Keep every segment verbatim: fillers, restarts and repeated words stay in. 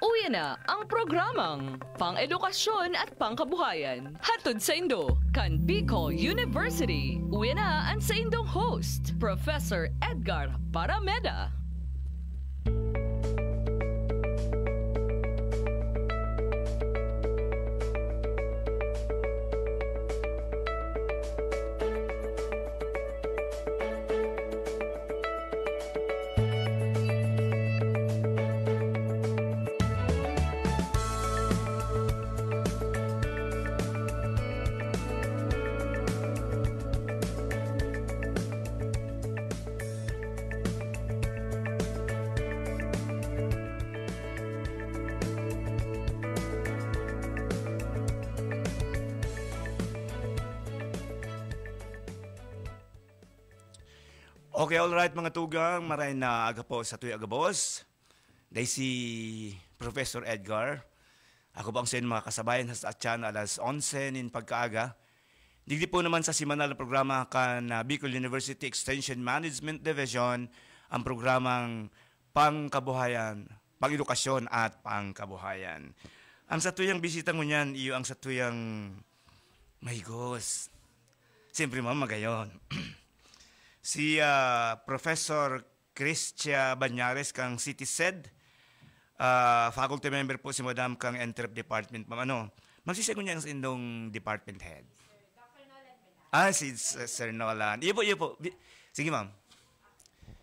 Uya na ang programang Pang-edukasyon at Pangkabuhayan. Hatod saindo kan Bicol University. Uya na an saindong host, Professor Edgar Parameda. Okay, all right, mga tugang, maray na aga po sa tuya gabos. Dai si Professor Edgar. Ako po ang sayon mga kasabayan sa atyan alas onse nin pagkaaga. Digdi po naman sa semanal na programa kan, ah, Bicol University Extension Management Division, ang programang Pangkabuhayan, Pang-edukasyon at Pangkabuhayan. Ang satuyang bisita ngunyan, iyo ang satuyang mahigos. Siyempre, ma'am, magayon. Si, ah, Professor Cristia Bañares kang City Sed, ah, faculty member po si Madam kang Entrep Department, ma'am. Ano, magsisego niya ang indong department head. Ah, si S-, Sir Nolan. Iyo po, iyo po. Bi-, sige, ma'am.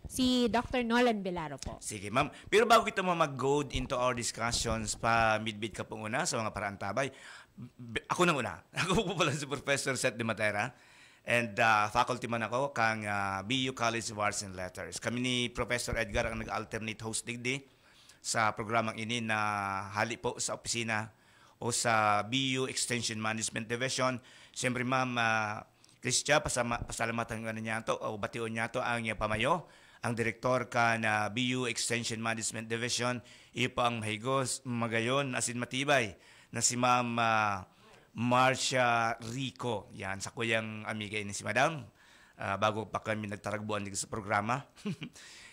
Si Doctor Nolan Belaro po. Sige, ma'am. Pero bago kita ma-, mag-go into our discussions, pa midbid ka pong una sa mga paraantabay. B-, ako nang una. Ako po pala si Professor Seth de Matera. And, ah, faculty man ako kang, ah, B U College of Arts and Letters. Kami ni Professor Edgar ang nag-alternate host digdi sa programang ini na hali po sa opisina o sa B U Extension Management Division. Siyempre, ma'am, ah, Cristia, pasama-, pasalamatan ko na niya to, o bation niya to ang iyang pamayo, ang direktor kan, ah, B U Extension Management Division, iyo pa ang mahigos, magayon, asin matibay, na si Ma'am, ah, Marcia Rico. Yan, sakuyang amiga ini si Madam. Ah, bago pa kami nagtaragbuan dito sa programa.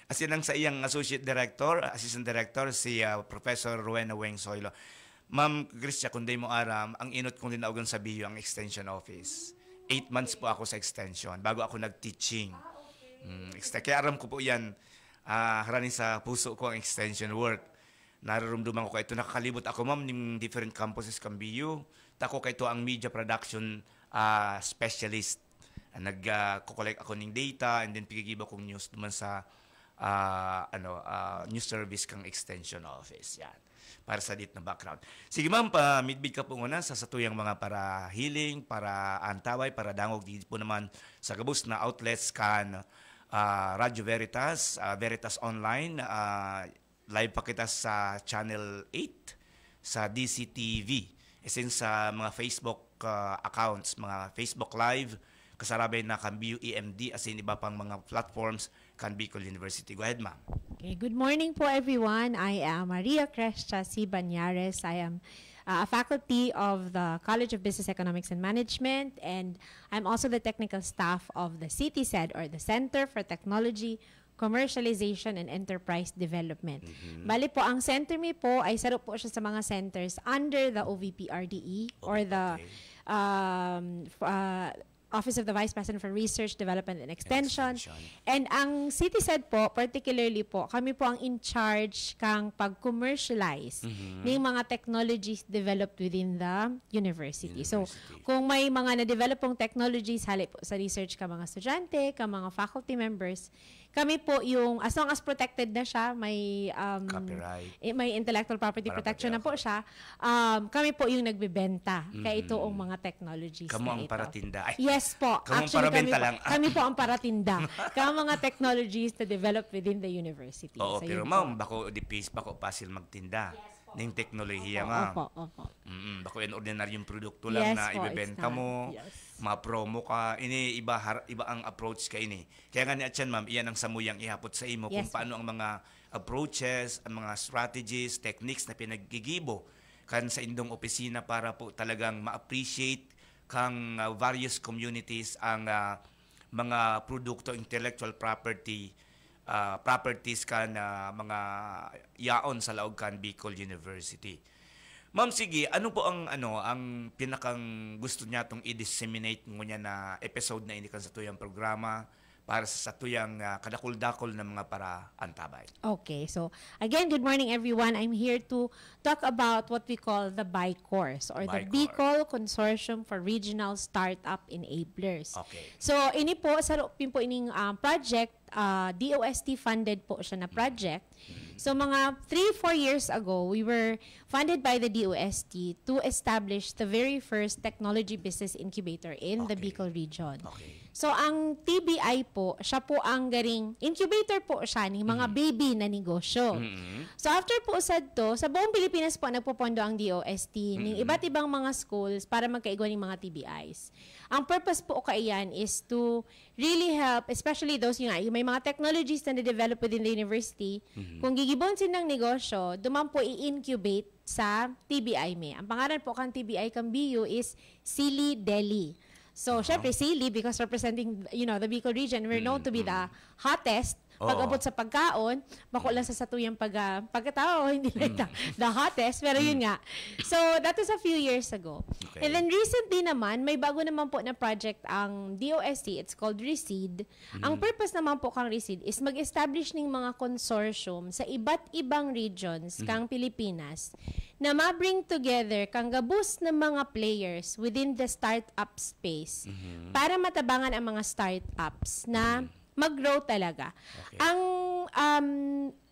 Asin ang sa iyang associate director, assistant director, si, ah, Professor Rowena Weng Soylo. Ma'am Cristia, kung di mo aram, ang inot kong linaogan sa B U ang extension office. Eight months po ako sa extension bago ako nag-teaching. Mm, exte-, kaya aram ko po yan, ah, harani sa puso ko ang extension work. Nararumduman ko kaito, nakakalibot ako, ma'am, ning different campuses kan B U. Tako kaito ang media production, ah, specialist. Ah, nag, ah, ko-collect ako ning data and then pigigibo kong news duman sa, ah, ano, ah, news service kang extension office. Yan. Para sa dit na background. Sige, ma'am, pa midbid ka po muna sa satuyang mga parahiling, paraantabay, paradangog, di po naman sa gabos na outlets kan, ah, Radyo Veritas, ah, Veritas Online, ah, live pa kita sa Channel eight, sa D C T V, asin sa mga Facebook, ah, accounts, mga Facebook Live, kasarabay na kan B U E M D, asin iba pang mga platforms kan Bicol University. Go ahead, ma'am. Okay, good morning po, everyone. I am Maria Crescia C. Bañares. I am, uh, a faculty of the College of Business, Economics, and Management, and I'm also the technical staff of the CTCED, or the Center for Technology, Commercialization, and Enterprise Development. Mhm. Bali po, ang center mi po ay saro po siya sa mga centers under the O V P R D E, or the, Okay. um, f-, uh, Office of the Vice President for Research, Development, and Extension. Extension. And ang CTCED po, particularly po, kami po ang in charge kang pag-commercialize Mhm. ng mga technologies developed within the university. So, University. kung may mga na-develop pong technologies, hali po sa research ka mga estudyante, ka mga faculty members, kami po yung, as long as protected na siya, may, um, Copyright. eh, may intellectual property Para protection na po pati siya, um, kami po yung nagbebenta kay Mhm. itoong mga technologies Kamo na ang ito. paratinda. Ay, Yes po. kamo ang Actually, kami parabenta po, lang. kami po ang paratinda. Kaya mga technologies na developed within the university. Oo, So, pero yun ma'am, po. bako di pis-, bako pasil magtinda Yes po. ning teknolohiya, Opo, ma'am. opo, opo. Mm, bako yan ordinaryong produkto lang Yes na po, ibebenta it's not. mo, Yes. ma-promo ka. Ini iba har-, iba ang approach ka ini. Kaya nga ni Atyan, ma'am, iyan ang samuyang ihapot sa imo kung Yes po. paano ang mga approaches, ang mga strategies, techniques na pinaggigibo kan sa indong opisina para po talagang ma-appreciate kang, ah, various communities ang, ah, mga produkto, intellectual property, ah, properties kan mga yaon sa laog kan Bicol University. Ma'am, sige, ano po ang, ano, ang pinakang gusto niya tong i-disseminate ngunyan na episode na ini kan satuyang programa para sa satuyang, ah, kadakul-dakul na mga paraantabay? Okay, so again, good morning everyone. I'm here to talk about what we call the BICORS or the BICOR. Bicol Consortium for Regional Startup Enablers. Okay. So, ini po, saro pin po ining um, project, uh, D O S T funded po siya na project. So, mga three, four years ago, we were funded by the D O S T to establish the very first technology business incubator in the Okay. Bicol region. Okay. So, ang T B I po, siya po ang garing incubator po siya ng mga baby na negosyo. Mm. So, after po sadto, sa buong Pilipinas po, nagpopondo ang D O S T ng iba't ibang mga schools para magkaigwa ng mga T B Is. Ang purpose po kaiyan is to really help, especially those, yun nga, yung may mga technologies na na-develop within the university, kung gigibon silang negosyo, duman po i-incubate sa T B I mi. Ang pangalan po kan T B I kan B U is Sili Deli. So, syempre, sili because representing, you know, the Bicol region, we're known to be the hottest. Pag-abot sa pagkaon, bako lang sa satuyang pag, ah, pagkatao, hindi lang the, the hottest, pero yun nga. So, that was a few years ago. Okay. And then recently naman, may bago naman po na project ang D O S T, it's called Reseed. Ang purpose naman po kang Reseed is mag-establish ng mga consortium sa iba't ibang regions kang Pilipinas na ma-bring together kang gabos na mga players within the startup space para matabangan ang mga startups na mag-grow talaga. Okay. Ang, um,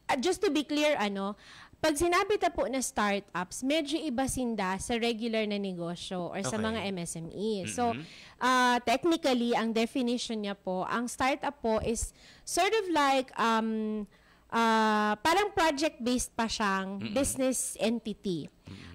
ah, just to be clear, ano, pag sinabi ta po na startups, medyo iba sinda sa regular na negosyo or sa Okay. mga M S M E. So, ah, technically, ang definition niya po, ang startup po is sort of like, um, ah, parang project-based pa siyang business entity.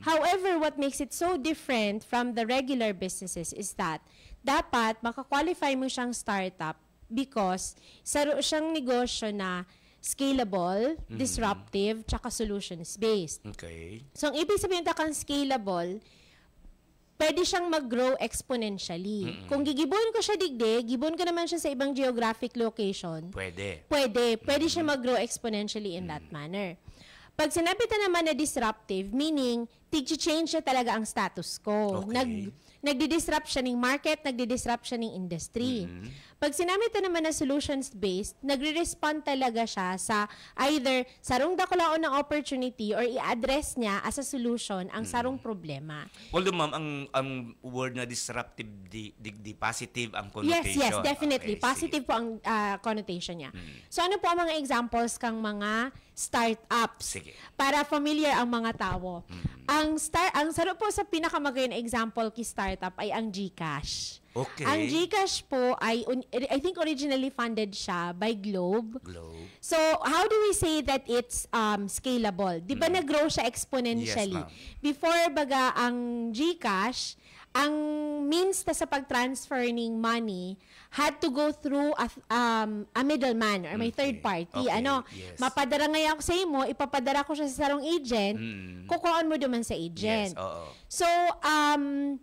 However, what makes it so different from the regular businesses is that dapat maka-qualify mo siyang startup because saro siyang negosyo na scalable, disruptive, tsaka solutions-based. Okay. So, ang ibig sabihin ta kang scalable, pwede siyang mag-grow exponentially. Kung gigibon ko siya digdi, gibon ko naman siya sa ibang geographic location, Pwede. pwede. Pwede siya mag-grow exponentially in that manner. Pag sinabi ta naman na disruptive, meaning, tig-change siya talaga ang status quo. Okay. Nag, nagdi-disrupt siya ng market, nagdi-disrupt siya ng industry. Pag sinabi ta naman na solutions-based, nagre-respond talaga siya sa either sarong dakulaon na opportunity or i-address niya as a solution ang sarong problema. Although, ma'am, ang, ang word na disruptive, di, di, di positive ang Yes, connotation. Yes, definitely. Okay, sige. Positive po ang ah, connotation niya. So ano po ang mga examples kang mga startups? Sige. Para familiar ang mga tawo. Ang star ang saro po sa pinakamagayon na example ki startup ay ang GCash. Okay. Ang GCash po ay un- I think originally funded siya by Globe. Globe. So, how do we say that it's um scalable? 'Di ba nag-grow siya exponentially? Yes, ma'am. Before, baga, ang GCash, ang means ta sa pag-transfer ning money had to go through a, um, a middleman or may Okay. third party. Okay, Ano, yes. mapadara ngaya ako sa imo, ipapadara ko siya sa sarong agent, Mm. kukuhaon mo duman sa agent. Yes, oo. So, um,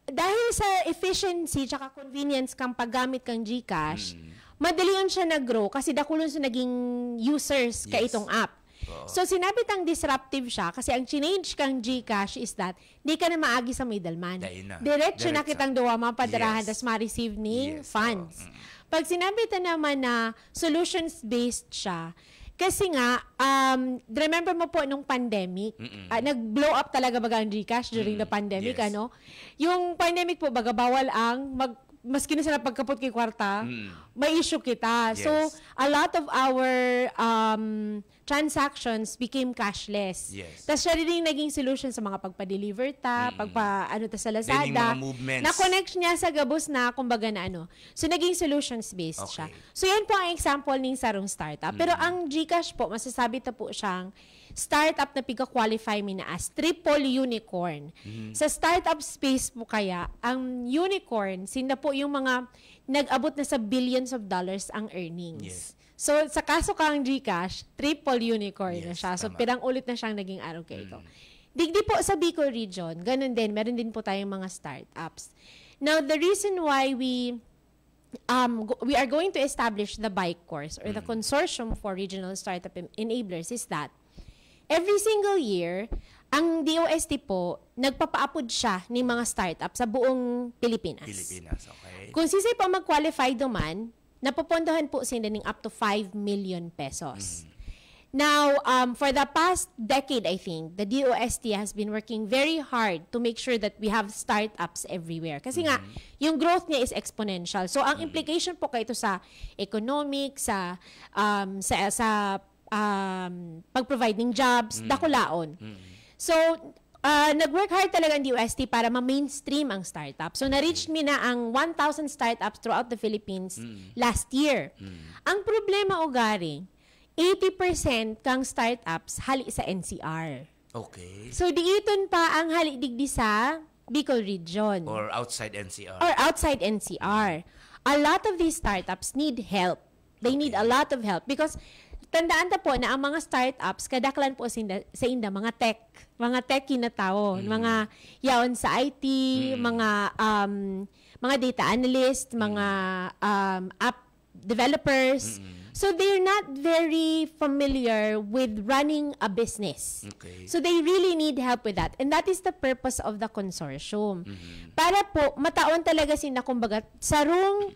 dahil sa efficiency tsaka convenience kang paggamit kang GCash, Mm. madalion siya nag-grow kasi dakulon sa naging users ka Yes. itong app. Oo. So, sinabi tang disruptive siya kasi ang change kang GCash is that di ka na maagi sa middleman. Dai na. Diretso na Diretso. Kitang duwa mapadarahan Yes. tas ma-receive ning Yes, funds. oo. Mm. Pag sinabi ta naman na solutions-based siya, kasi nga, um, remember mo po nung pandemic, Mm-mm. ah, nag-blow up talaga baga ang GCash during the Mm, pandemic, yes. Ano? Yung pandemic po, baga bawal ang mag, maski na sa pagkapot kay kwarta, Mm. may issue kita. So, Yes. a lot of our um, transactions became cashless. Yes. Tas siya rin yung naging solution sa mga pagpa-deliver ta, Mm-mm. pagpa, ano ta sa Then Lazada. yung mga movements. Na-connect niya sa gabos na, kumbaga na ano. So, naging solutions-based siya. Okay. So, yan po ang example ning sarong startup. Pero Mm. ang GCash po, masasabi ta po siyang startup na piga-qualify mi na as triple unicorn. Mm. Sa startup space po kaya, ang unicorn, sinda po yung mga nag-abot na sa billions of dollars ang earnings. Yes. So, sa kaso kang GCash, triple unicorn na Yes, siya. So, tama. Pirang ulit na siyang naging araw kayo. Mm. Digdi po sa Bicol region, ganun din, meron din po tayong mga startups. Now, the reason why we um, go- we are going to establish the bike course or the consortium for regional startup en- enablers is that every single year, ang D O S T po, nagpapaapod siya ng mga startup sa buong Pilipinas. Pilipinas, okay. Kung sisay po mag-qualify duman, napopondohan po sila ng up to five million pesos. Now, um, for the past decade, I think, the D O S T has been working very hard to make sure that we have startups everywhere. Kasi nga, yung growth niya is exponential. So, ang implication po kaito sa economic, sa um, sa, sa um, pag-provide ng jobs, dakulaon. So, ah, nag-work hard talaga ang D O S T para ma-mainstream ang startup. So, na-reach mi na ang one thousand startups throughout the Philippines last year. Ang problema, ugari, eighty percent kang startups hali sa N C R. Okay. So, diiton pa ang hali digdi sa Bicol region. Or outside N C R. Or outside N C R. A lot of these startups need help. They need a lot of help because tandaan ta po na ang mga startups, kadaklan po sinda, sa inda, mga tech, mga techy na tao, mga yaon sa I T, mga um, mga data analyst, mga um, app developers. So they're not very familiar with running a business. Okay. So they really need help with that. And that is the purpose of the consortium. Para po, mataon talaga sinda, kumbaga, sarong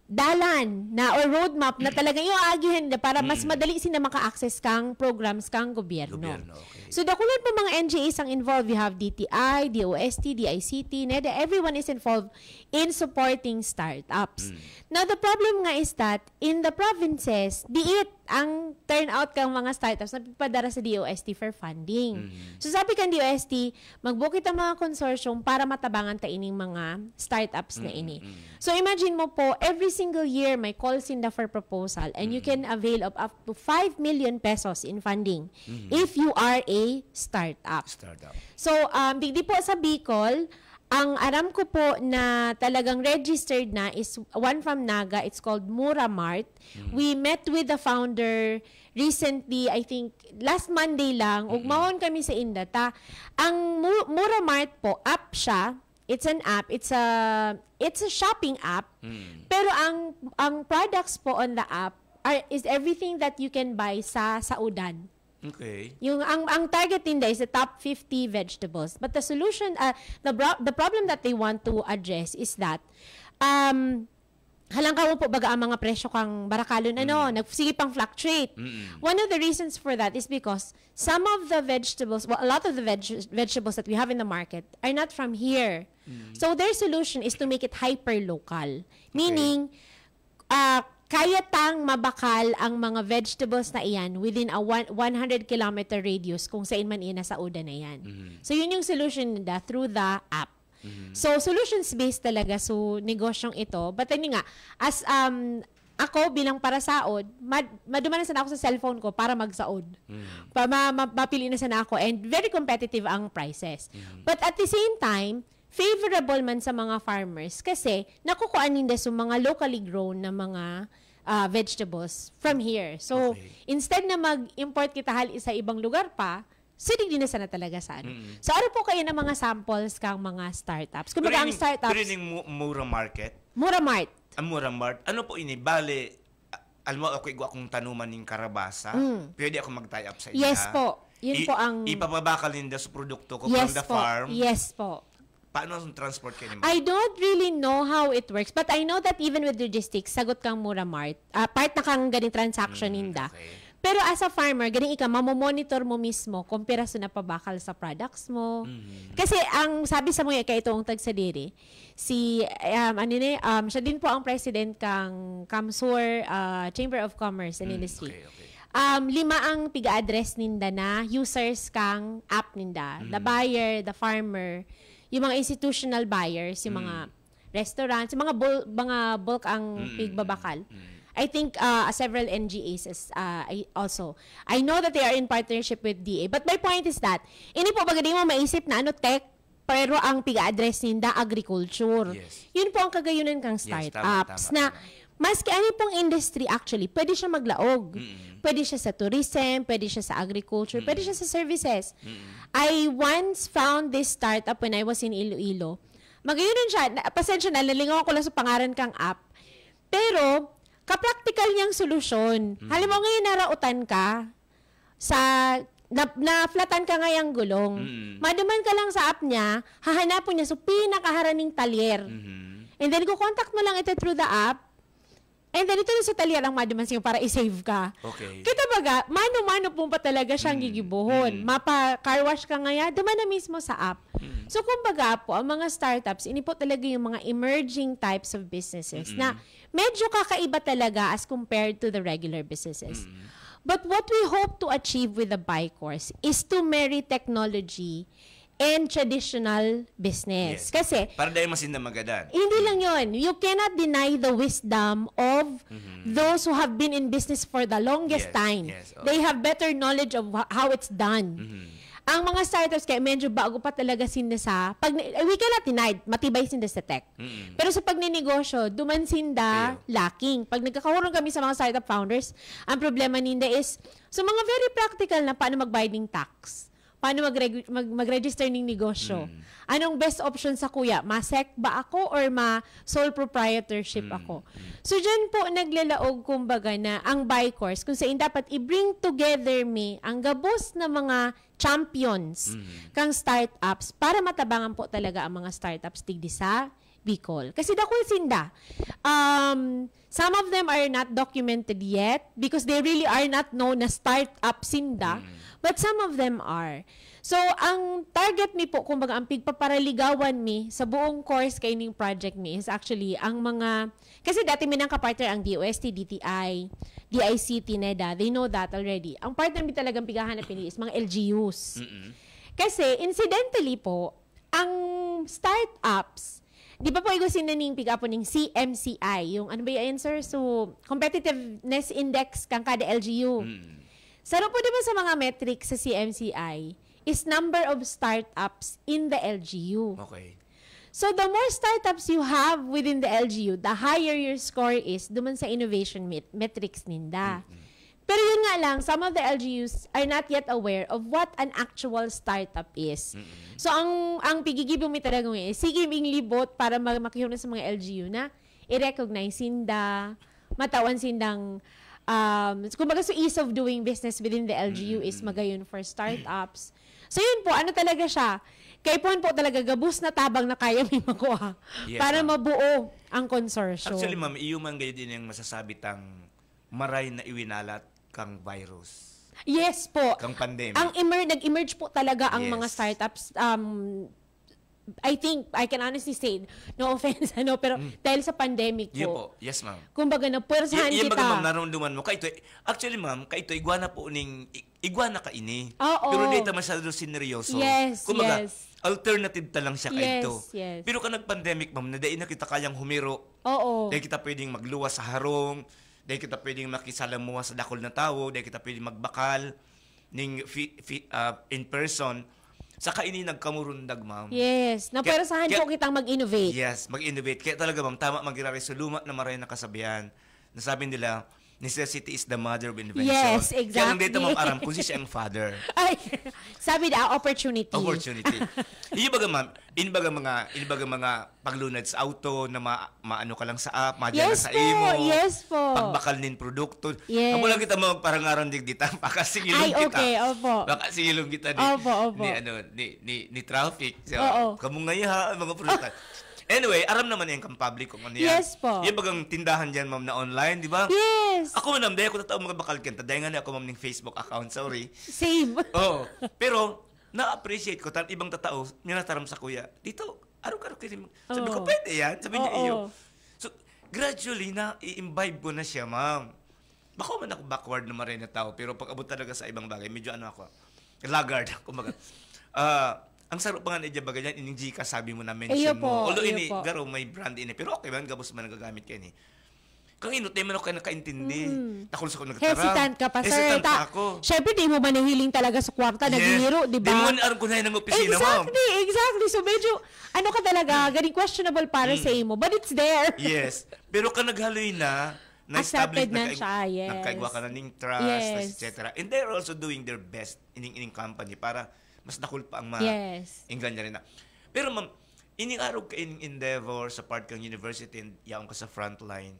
dalan na or roadmap na talaga yung aagihan nila para mas madali sila maka-access kang programs kang gobyerno. Gobyerno, okay. So, dakulan po mga N G As ang involved. You have D T I, D O S T, D I C T, neda, everyone is involved in supporting startups. Now, the problem nga is that in the provinces, diit ang turnout kang mga startups na pipadara sa D O S T for funding. So, sabi kan D O S T, magbuo kita mga consortium para matabangan ta ining mga startups na ini. So, imagine mo po, every single year may call sinda for proposal and you can avail of up to five million pesos in funding if you are a startup. Startup. So, um, digdi po sa Bicol, ang aram ko po na talagang registered na is one from Naga. It's called Mura Mart. We met with the founder recently, I think, last Monday lang. Ugmahon kami sa inda ta. Ang Mu- Mura Mart po, app siya. It's an app. It's a it's a shopping app. Pero ang ang products po on the app are is everything that you can buy sa saudan. Okay. Yung ang ang target ninda is the top fifty vegetables. But the solution, uh, the bro- the problem that they want to address is that um halangkaw po baga ang mga presyo kang barakalon, ano, nag sige pang fluctuate. One of the reasons for that is because some of the vegetables, well, a lot of the veg- vegetables that we have in the market are not from here. So their solution is to make it hyper local. Meaning, ah, kaya tang mabakal ang mga vegetables na iyan within a one, one hundred kilometer radius kung saan man iyan nasaudan na yan. So yun yung solution nila through the app. So solutions based talaga so negosyong ito. But then nga, as um ako bilang parasaod, mad- maduman na sana ako sa cellphone ko para magsaod. Pa ma- ma- mapili na sana ako and very competitive ang prices. But at the same time, favorable man sa mga farmers kasi nakukuha ninda sa mga locally grown na mga ah, vegetables from here. So, Okay. instead na mag-import kita hali sa ibang lugar pa, sidig din na sana talaga sa ano. So, ano po kayo ng mga samples kang mga startups? Kumbaga, ang Pero ining- startups, Pero ining Mu- Mura Market, Mura Mart. ang Mura Mart, ano po ini? Bale, a- alam mo, ako igwa akong tanuman ning karabasa, Mm. pwede ako mag-tie up sa Yes inyo? po. Yun I- po ang Ipapabakal ninda sa produkto ko Yes from the po. farm? Yes po. Paano ang transport kayo ni I don't really know how it works, but I know that even with logistics, sagot kang Mura Mart. Ah, part na kang ganing transaction ninda. Okay. Pero as a farmer, ganing ika, mamomonitor mo mismo kung piraso na pabakal sa products mo. Mhm. Kasi ang sabi sa mga kaitong tagsadiri, si, um, ano ni, um, siya din po ang president kang CamSur ah, Chamber of Commerce and Mm, Industry. Okay, okay. Um, lima ang piga-address ninda na users kang app ninda. The Mm. buyer, the farmer, yung mga institutional buyers, yung Mm. mga restaurants, yung mga bul- mga bulk ang Mm, pigbabakal. mm, mm. I think uh, several N G As is, uh, I- also. I know that they are in partnership with D A. But my point is that, ini po baga di mo maisip na ano tech, pero ang piga-address ninda agriculture. Yes. Yun po ang kagayunan kang Yes, tama, startups tama, na tama. Maski ano pong industry, actually, pwede siya maglaog. Mm. Pwede siya sa tourism, pwede siya sa agriculture, pwede siya sa services. Mm. I once found this startup when I was in Iloilo. Magayon siya, na, pasensya na, nalingaw ko lang sa pangaran kang app. Pero, ka-practical niyang solusyon. Mm. Halimbawa ngayon, narautan ka sa, na, na-flatan ka ngayang gulong. Mm. Maduman ka lang sa app niya, hahanapon niya, so pinakaharaning talyer. Mhm. And then, kukontak mo lang ito through the app. And then, ito na sa talyer ang maduman sa'yo para i-save ka. Okay. Kita baga, mano-mano po pa talaga siyang Mm. gigibohon. Mm. Mapa-car wash ka ngaya, duman na mismo sa app. Mm. So, kumbaga po, ang mga startups, ini po talaga yung mga emerging types of businesses Mm. na medyo kakaiba talaga as compared to the regular businesses. Mm. But what we hope to achieve with the Buy Course is to marry technology and traditional business. Yes. Kasi, Para dahil masinda magadan. hindi lang yon. You cannot deny the wisdom of Mhm. those who have been in business for the longest Yes, time. yes, oo. They have better knowledge of wha- how it's done. Mhm. Ang mga startups kaya medyo bago pa talaga sinda sa, pag, eh, we cannot deny, matibay sinda sa tech. Mm. Pero sa pagninegosyo, duman sinda Iyo. lacking. Pag nagkakahurong kami sa mga startup founders, ang problema ninda is, so mga very practical na paano magbayad ng tax, paano mag-, mag-, mag-register ng negosyo, Mm. anong best option sa kuya? Ma-sec ba ako or ma-sole proprietorship Mm. ako? Mm. So, dyan po naglalaog, kumbaga, na ang Buy Course, kung saan dapat i-bring together mi ang gabos na mga champions Mm. kang startups para matabangan po talaga ang mga startups digdi sa Bicol. Kasi dakul sinda. Um, some of them are not documented yet because they really are not known na startup sinda, Mm. but some of them are. So, ang target mi po, kumbaga, ang pigpaparaligawan mi sa buong course kaining project mi is actually ang mga, kasi dati mi nang kapartner ang D O S T, D T I, D I C T, NEDA. They know that already. Ang partner mi talagang pighahanap ini is mga L G Us. Mm-mm. Kasi, incidentally po, ang startups, di ba po, igo sinaning pigapo ning C M C I, yung ano ba yan, sir? So, competitiveness index kang kada L G U. Mm. Saro po, di ba, sa mga metrics sa C M C I is number of startups in the L G U. Okay. So, the more startups you have within the L G U, the higher your score is duman sa innovation met-, metrics ninda. Mm-mm. Pero yun nga lang, some of the L G Us are not yet aware of what an actual startup is. Mm-mm. So, ang, ang pigigibo mi talaga ngayon is, sige ming libot para ma-, makihuna sa mga L G U na i-recognize sinda, matawan sindang, um, kumbaga, so ease of doing business within the L G U is Mm-mm. magayon for startups. So, yun po, ano talaga siya? Kaipuhan po talaga, gabos na tabang na kaya mi makuha Yes, para ma'am. mabuo ang konsorsyo. Actually, ma'am, iyo man gayon din yung masasabi tang maray na iwinalat kang virus. Yes po. Kang pandemic. Ang emer-, nag-emerge po talaga ang mga Yes. startups. Um, I think, I can honestly say, no offense, ano, pero Mm. dahil sa pandemic Yun po. po. Yes, ma'am. Kumbaga, napwersahan Yan, yan baga, kita. ma'am, narumduman mo. Kaito, actually, ma'am, kaito, igwa na po ning, i-, igwa na ka ini. Oo. Pero di ta masyado sineryoso. Yes, Kumbaga, yes. alternative ta lang siya kaito. Yes, yes. Pero ka nag-pandemic, ma'am, na dai na kita kayang humiro. Oo. Dai kita pwedeng magluwas sa harong. Dai kita pwedeng makisalamuha sa dakul na tawo. Dai kita pwedeng magbakal ning fi-, fi-, ah, in person. Saka ini nagkamurundag, ma'am. Yes. Kaya, Napwersahan kaya po kitang mag-innovate. Yes, mag-innovate. Kaya talaga, ma'am, tama, magiraresuluma na maray na kasabihan. Nasabi nila, "Necessity is the mother of invention." Yes, Kaya lang dito, exactly. ma'am, aram kung si siya ang father. Ay, sabi na, opportunity. Opportunity. Iyo baga, ma'am, ini baga mga, ini baga mga paglunad sa auto na ma-, maano ka lang sa app, madyan Yes na sa po, imo. yes po. Pagbakal nin produkto. Yes. Amo lang kita magparangaran digdi ta, pakasigilong Ay, kita. okay, opo. Pakasigilong kita ni, Opo, opo. ni, ano, ni, ni, ni traffic. So, Oo. kamo ngayon ha, mga produkto. Anyway, aram naman yan kang public kung ano yan. Yes po. Yung bagang tindahan dyan, ma'am, na online, di ba? Yes. Ako, ma'am, dahil ako tatao mga bakal kanta, dahil nga na ako, ma'am, ning Facebook account, sorry. Same. Oo. Pero, na-appreciate ko, tan ibang tatao, minataram sa kuya, dito, araw-araw kayo, sabi ko, Oo. "Pwede yan?" Sabi niya, Oo. "Iyo." So, gradually, na-i-imbibe ko na siya, ma'am. Bako man ako backward na maray na tao, pero pag abot talaga sa ibang bagay, medyo ano ako, laggard, kumbaga. Ah, ang saro pa nga na idya bagay yan, ining Gcash, sabi mo na mention Iyo po, mo. Although iyo ini, po. garo, may brand ini, pero okay man, gabos man nagagamit kayo ni. Kang inot, di man ako kayo nakaintindi. Mm. Takol sa ko nagtaram. Hesitant ka pa, sir. Hesitant Ta-, pa ako. syempre, di mo man nahiling talaga sa kwarta, Yes. naghihiro, di Di ba? mo man aram kung saan ang opisina, ma'am. Exactly, exactly. So, medyo, ano ka talaga, ganing questionable para Mm. sa imo, but it's there. Yes. Pero ka naghaloy na, na-establish Accepted na na kaig-, siya, yes. nagkaigwa ka na ning trust, Yes. et cetera. And they're also doing their best ining, ining company para mas dakul pa ang ma-, Yes. inggan niya rin na. Pero, ma'am, ining arog ka ining endeavor sa part kang university and yaon ka sa frontline,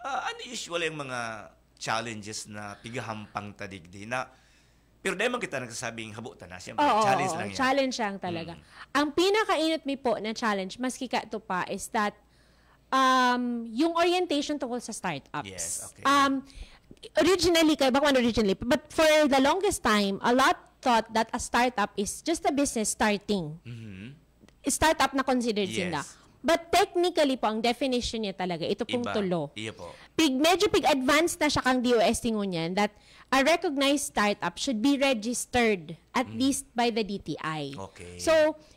Ah, ano usually ang mga challenges na pigahampang ta digdi na, pero dai man kita nagsasabing habo ta na, siyempre, Oo, challenge oo, lang yan. Challenge lang talaga. Mm. Ang pinakainot mi po na challenge, maski kato pa, is that um, yung orientation tungkol sa startups. Yes, okay. Um, originally, kaya bako man originally, but for the longest time, a lot thought that a startup is just a business starting. Mhm. Startup na considered Yes. sinda. But technically po, ang definition niya talaga, ito pong Iba. tulo. Iyo po. Pig, medyo pig-advance na siya kang D O S T ngunyan that a recognized startup should be registered at Mm. least by the D T I. Okay. So,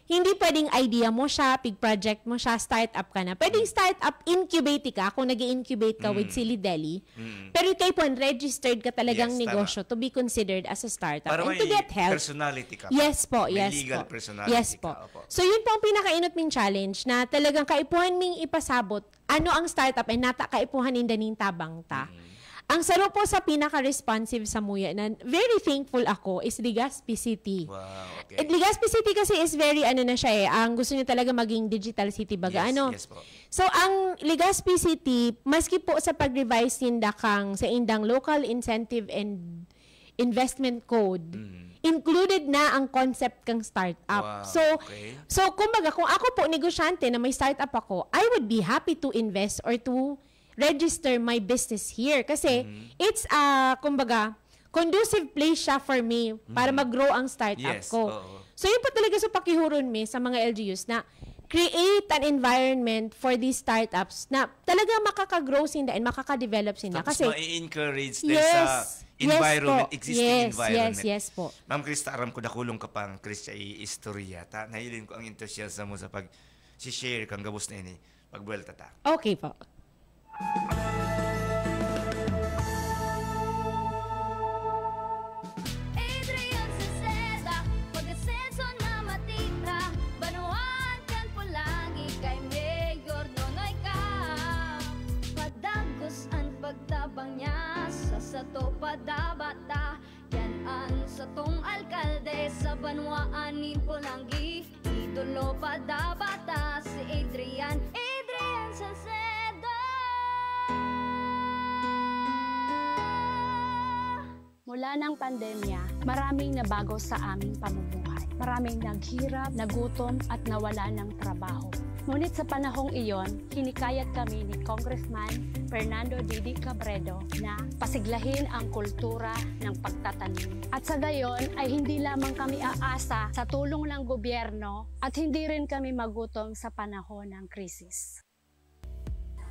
hindi pwedeng idea mo siya, pig-project mo siya, startup ka na. Pwedeng startup, incubate ka kung nag incubate ka with Mm. Silly Deli. Mm. Pero ikaw po, registered ka talagang Yes, tama. negosyo to be considered as a startup Para and may to get help. personality ka pa. Yes po, May yes legal po. personality Yes ka, po. opo. So yun po ang pinakainot ming challenge na talagang kaipuhan ming ipasabot ano ang startup and nata kaipuhan ninda ning tabang ta. Mhm. Ang saro po sa pinaka-responsive sa muya na very thankful ako is Legazpi City. Wow, okay. At Legazpi City kasi is very ano na siya eh, ang gusto niya talaga maging digital city baga Yes, ano. yes po. So ang Legazpi City, maski po sa pag-revise ninda kang sa indang local incentive and investment code, Mhm. included na ang concept kang startup. Wow, So, okay. so kumbaga kung ako po negosyante na may startup ako, I would be happy to invest or to register my business here kasi Mhm. it's a kumbaga conducive place siya for me para Mhm. mag-grow ang startup Yes, ko. Oo. So yun po talaga sa pakihuron mi sa mga L G Us na create an environment for these startups na talaga makaka-grow sinda and makaka-develop sinda. Tapos Kasi ma-encourage din sa Yes. Yes environment, po. existing Yes, environment. Yes, yes po. Ma'am Krista, aram ko dakulong ka pang Krista i-istorya ta. Nahiling ko ang enthusiasm mo sa pag-share kang gabos na ini. Pagbuwelta ta. Okay po. Adrian Salceda, pag-asenso na matira, banwaan kan pulagi kay Mayor Nonoy ka. Padagos an pagtabang niya sa sato padabata, yan an satong alkalde sa banwaan nin Polangui. Idolo padabata si Adrian, Adrian Salceda. Mula ng pandemya, maraming nabago sa aming pamumuhay. Maraming naghirap, nagutom at nawala ng trabaho. Ngunit sa panahong iyon, hinikayat kami ni Congressman Fernando Didi Cabredo na pasiglahin ang kultura ng pagtatanim. At sa gayon ay hindi lamang kami aasa sa tulong ng gobyerno at hindi rin kami magutom sa panahon ng krisis.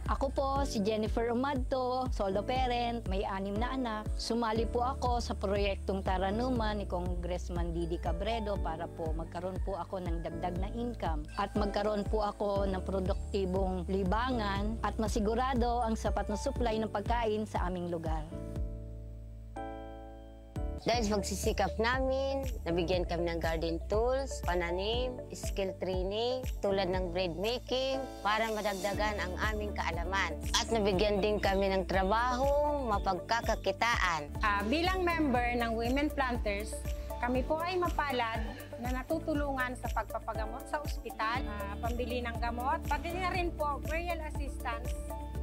Ako po si Jennifer Umadto, solo parent, may anim na anak. Sumali po ako sa proyektong Taranuman ni Congressman Didi Cabredo para po magkaroon po ako ng dagdag na income at magkaroon po ako ng produktibong libangan at masigurado ang sapat na supply ng pagkain sa aming lugar. Dahil sa pagsisikap namin, nabigyan kami ng garden tools, pananim, skill training, tulad ng bread making, para madagdagan ang aming kaalaman. At nabigyan din kami ng trabaho, mapagkakakitaan. Ah, bilang member ng Women Planters, kami po ay mapalad na natutulungan sa pagpapagamot sa ospital, ah, pambili ng gamot, pati na rin po burial assistance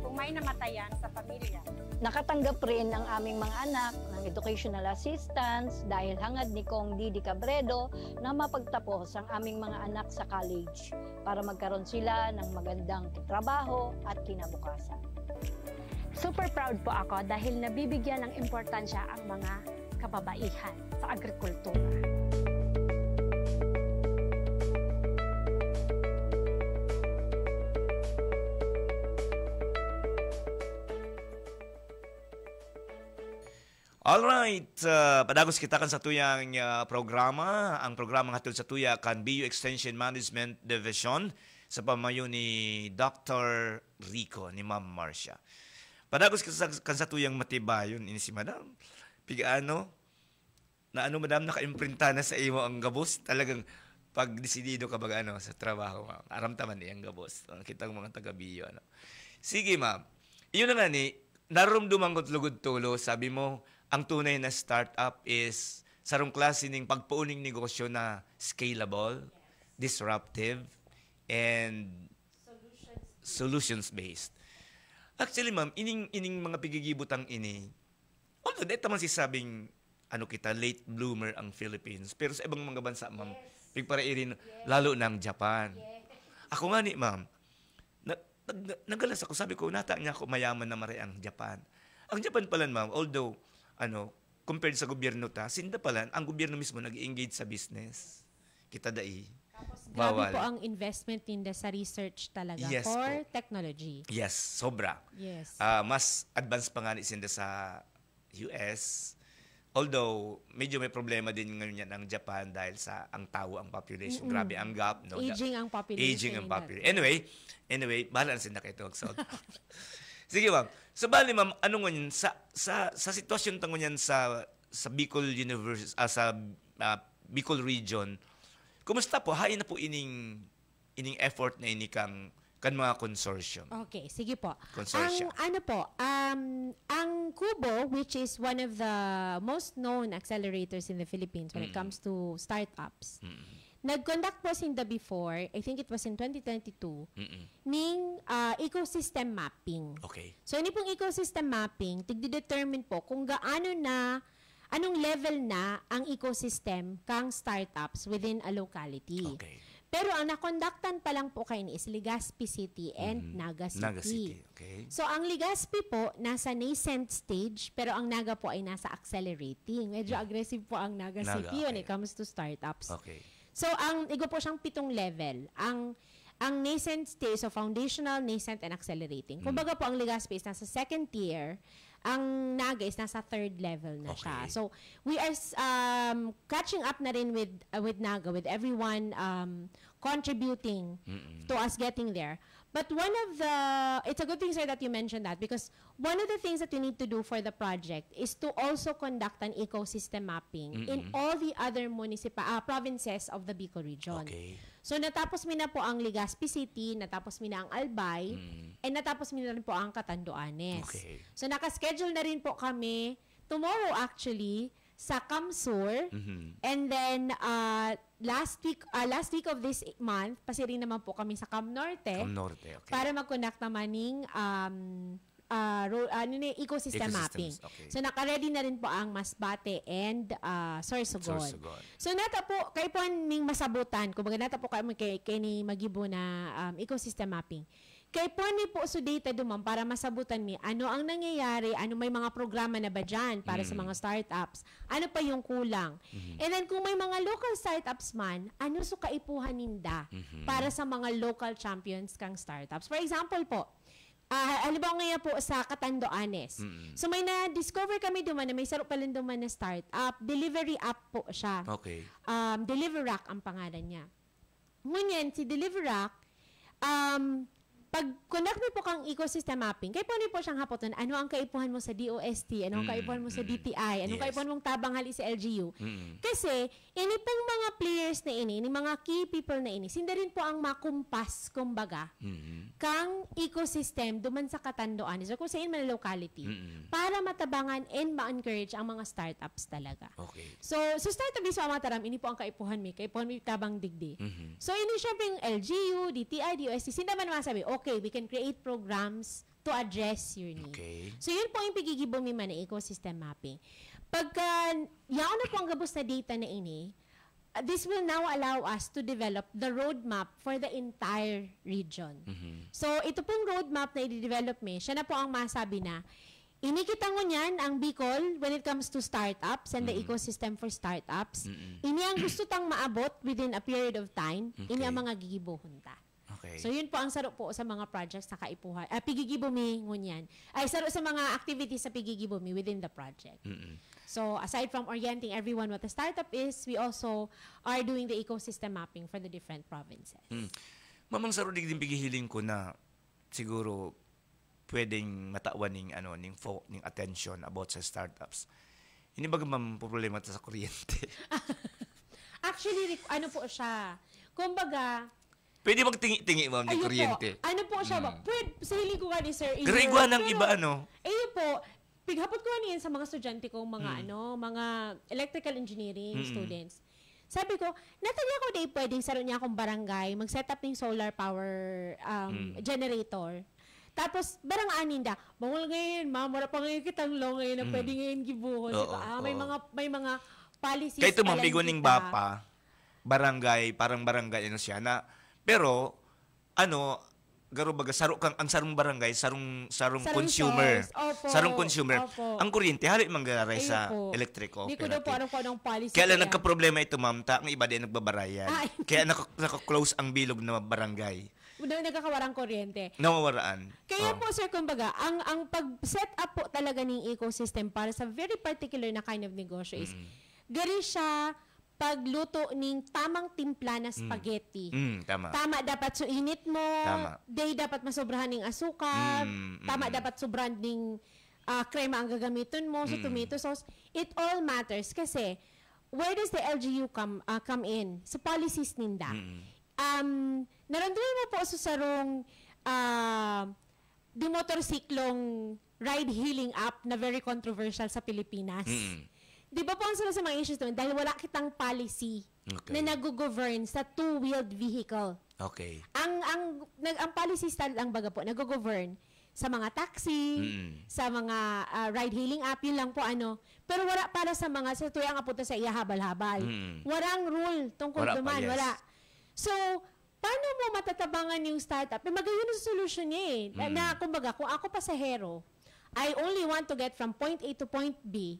kung may namatayan sa pamilya. Nakatanggap rin ang aming mga anak ng educational assistance dahil hangad ni Cong Didi Cabredo na mapagtapos ang aming mga anak sa college para magkaroon sila ng magandang trabaho at kinabukasan. Super proud po ako dahil nabibigyan ng importansya ang mga kababaihan sa agrikultura. Alright, ah, padagos kita kan satuyang, ah, programa. Ang programang hatod satuya kan B U Extension Management Division sa pamayo ni Doctor Rico, ni Ma'am Marcia. Padagos kita sa, kan satuyang matibayon, ini si Madam. Pigaano, na ano, Madam, naka-imprinta na sa imo ang gabos? Talagang pagdesidido ka baga, ano, sa trabaho, ma'am. Aram ta man iyang gabos. Ang kitang mga taga-B U, ano. Sige, ma'am. Iyon na nga ni, narumduman ko't lugod tulo, sabi mo, ang tunay na startup is sarong klase ning pagpuuning negosyo na scalable, disruptive, and solutions-based. Actually, ma'am, ining, ining mga pigigibutang ini, although dahil naman sisabing, ano kita, late bloomer ang Philippines, pero sa ibang mga bansa, ma'am, pigparairi na, lalo na ang Japan. Ako nga ni, ma'am, na, nag, nagalas ako, sabi ko, "Nata niya ako, mayaman na mare ang Japan." Ang Japan pala, ma'am, although, ano, compared sa gobyerno ta, sinda pala, ang gobyerno mismo nag-i-engage sa business. Kita dai. Tapos, grabe po ang investment ninda sa research talaga. Yes for po. Technology. Yes, sobra. Yes. Ah, mas advanced pa nga ni sinda sa U S. Although, medyo may problema din ngayon yan ang Japan dahil sa ang tao ang population. Grabe ang gap. No? Aging ang population. Aging ang population. Anyway, anyway, bahala na sinda kayo ito. Sige, ma'am. So, bali, ma'am, ano ngunyan, sa, sa, sa sitwasyon ta ngunyan sa, sa Bicol University, ah, sa ah, Bicol region, kumusta po? Hain na po ining, ining effort na ini kang, kan mga consortium? Okay, sige po. Consortia. Ang ano po, um, ang Kubo, which is one of the most known accelerators in the Philippines when it comes to startups, nag-conduct po sinda before, I think it was in twenty twenty-two, Mm-mm. ning ah, ecosystem mapping. Okay. So, ini pong ecosystem mapping, tigdedetermine po kung gaano na, anong level na ang ecosystem kang startups within a locality. Okay. Pero ang nakondaktan pa lang po kaini is Legazpi City and Naga City. Naga City. Okay. So, ang Legazpi po, nasa nascent stage, pero ang Naga po ay nasa accelerating. Medyo aggressive po ang Naga, Naga, City when okay. It comes to startups. Okay. So, ang igo po siyang pitong level. Ang ang nascent stage, so foundational, nascent, and accelerating. Kumbaga po, ang Legazpi is nasa second tier, ang Naga is nasa third level na siya. Okay. So, we are s- um, catching up na rin with uh, with Naga, with everyone um, contributing to us getting there. But one of the, it's a good thing, sir, that you mentioned that because one of the things that we need to do for the project is to also conduct an ecosystem mapping in all the other municipal uh, provinces of the Bicol region. Okay. So natapos mi na po ang Legazpi City, natapos mi na ang Albay, and natapos mi na rin po ang Catanduanes. Okay. So naka-schedule na rin po kami tomorrow actually sa CamSur. Mhm. And then uh, last week uh, last week of this month, pasiring naman po kami sa CamNorte Cam Norte, okay. para mag-conduct naman ning um, uh, ro- ano ni, ecosystem Ecosystems, mapping. Okay. So naka-ready na rin po ang Masbate and uh, Sorsogon. Sorsogon. So nata po, kaipuhan ming masabutan, kumbaga nata po kay, kay, kay ni Magibo na um, ecosystem mapping. Kaipuhan mi po so data duman para masabutan mi ano ang nangyayari, ano may mga programa na ba dyan para sa mga startups, ano pa yung kulang. And then kung may mga local startups man, ano so kaipuhan ninda para sa mga local champions kang startups. For example po, ah, halimbawa ngayon po sa Catanduanes. So may na-discover kami duman na may saro pala duman na startup, delivery app po siya. Okay. Um, Deliverac ang pangalan niya. Ngunyan, si Deliverac, um, pag conduct mi po kang ecosystem mapping, kaipuhan mi po siyang hapoton, ano ang kaipuhan mo sa D O S T, ano ang Mm, kaipuhan mo sa mm. D T I, ano ang Yes. kaipuhan mong tabang hali sa L G U. Mm. Kasi, ini pong mga players na ini, ini mga key people na ini, sinda rin po ang makumpas, kumbaga, Mm. kang ecosystem duman sa Catanduanes or kung saan man locality Mm. para matabangan and ma-encourage ang mga startups talaga. Okay. So, so startup mismo ang mga taram, ini po ang kaipuhan mi, kaipuhan mi tabang digdi. Mhm. So, ini syempre yung L G U, D T I, D O S T, sinda man masabi, okay, we can create programs to address your need. Okay. So, yun po yung pigigibo mi man na ecosystem mapping. Pagka, yaon na po ang gabos na data na ini, uh, this will now allow us to develop the roadmap for the entire region. Mhm. So, ito pong roadmap na i-develop mi, siya na po ang masabi na, ini kita ngunyan ang Bicol when it comes to startups and the ecosystem for startups. Mm-mm. Ini ang gusto tang maabot within a period of time. Ini Okay. ang mga gigibohon ta. Okay. So, yun po ang saro po sa mga projects na kaipuhan. Ah, pigigibo mi ngunyan. Ay, saro sa mga activities sa pigigibo mi within the project. Mm-mm. So, aside from orienting everyone what a startup is, we also are doing the ecosystem mapping for the different provinces. Mm. Mamang saro digdi pigihiling ko na siguro pwedeng matawan ning ano ning fo, ning attention about sa startups. Ini baga, ma'am, problema ta sa kuryente. Actually, requ- ano po siya? Kumbaga, Pwede magtingi-tingi, ma'am, ning ayun kuryente. Po, ano po siya? Mm. Ba? Pwede, sa hiling ko nga ni Sir Pero igwa nang iba, ano? Ayun po, pighapot ko niyan sa mga estudyante kong mga Mm. ano, mga electrical engineering Mm-mm. students. Sabi ko, "Natalia ko, di pwedeng saro niya akong barangay, mag-set up ng solar power um, Mm. generator." Tapos, barang aninda, bawal ngayon, ma'am, wala pa ngayon kitang law ngayon na Hmm. pwede ngayon gibuhon, di Oo, ba? Ah, may oo. mga, may mga policies Kaya ito, pa ma'am, lang igwa ning kita. BAPA, barangay, parang barangay, ano siya, na, pero, ano, garo baga, saro kang, ang sarong barangay, sarong, sarong Sarong consumer. source. Opo. Sarong consumer. Opo. Ang kuryente, hali manggalaray Ayun sa po. electric, Di okay ko daw po natin. alam kung anong policy Kaya lang kaya. nagkaproblema ito, ma'am, ta, ang iba din nagbabarayan. Ay. Kaya naka-, naka-close ang bilog na barangay. Daw nagkakawarang kuryente. Nawawaraan. Kaya Oh. po, sir, kumbaga, ang, ang pag-set up po talaga ng ecosystem para sa very particular na kind of negosyo is, Mm. gari siya pagluto ning tamang timpla na Mm. spaghetti. Mm, tama. Tama dapat so init mo, Tama. day dapat masobrahan ning asukar, Mm, tama mm. dapat sobrahan ning, ah, krema ang gagamiton mo, so Mm. tomato sauce. It all matters kasi where does the L G U come, ah, come in? Sa policies ninda. Mm. Um, naramdaman mo po sa sarong, ah, di motorsiklong ride-hailing app na very controversial sa Pilipinas? Mm. Di ba po ang sarong sa mga issues doon? Dahil wala kitang policy Okay. na nag-govern sa two-wheeled vehicle. Okay. Ang, ang, nag-, ang policy style lang baga po, nag-govern sa mga taxi, Mm. sa mga, ah, ride-hailing app, yun lang po ano. Pero wala para sa mga, sa tuya nga po to sa iyahabal-habal. Mm. Warang rule tungkol Wala pa, duman, yes. wala. So, paano mo matatabangan yung startup? Eh, magayon ang solusyon niya eh. Na, Mm. na, kumbaga, kung ako pasahero, I only want to get from point A to point B,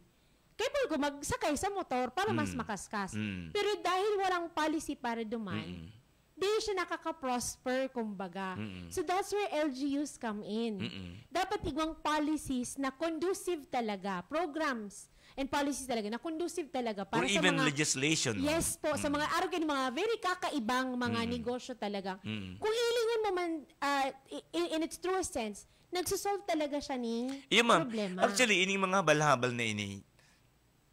kaya po ko magsakay sa motor para mas Mm. makaskas. Mm. Pero dahil walang policy para duman, Mm. di siya nakaka-prosper, kumbaga. Mm. So that's where L G Us come in. Mm. Dapat igwang policies na conducive talaga, programs and policies talaga na conducive talaga para Or sa even mga legislation, no? Yes po, sa Mm. mga arog and mga very kakaibang mga Mm. negosyo talaga. Mm. Kung ilingon mo man, ah, i-, i-, in its truest sense, nagsosolve talaga siya ning Iya, ma'am. problema. Actually, ining mga habal-habal na ini,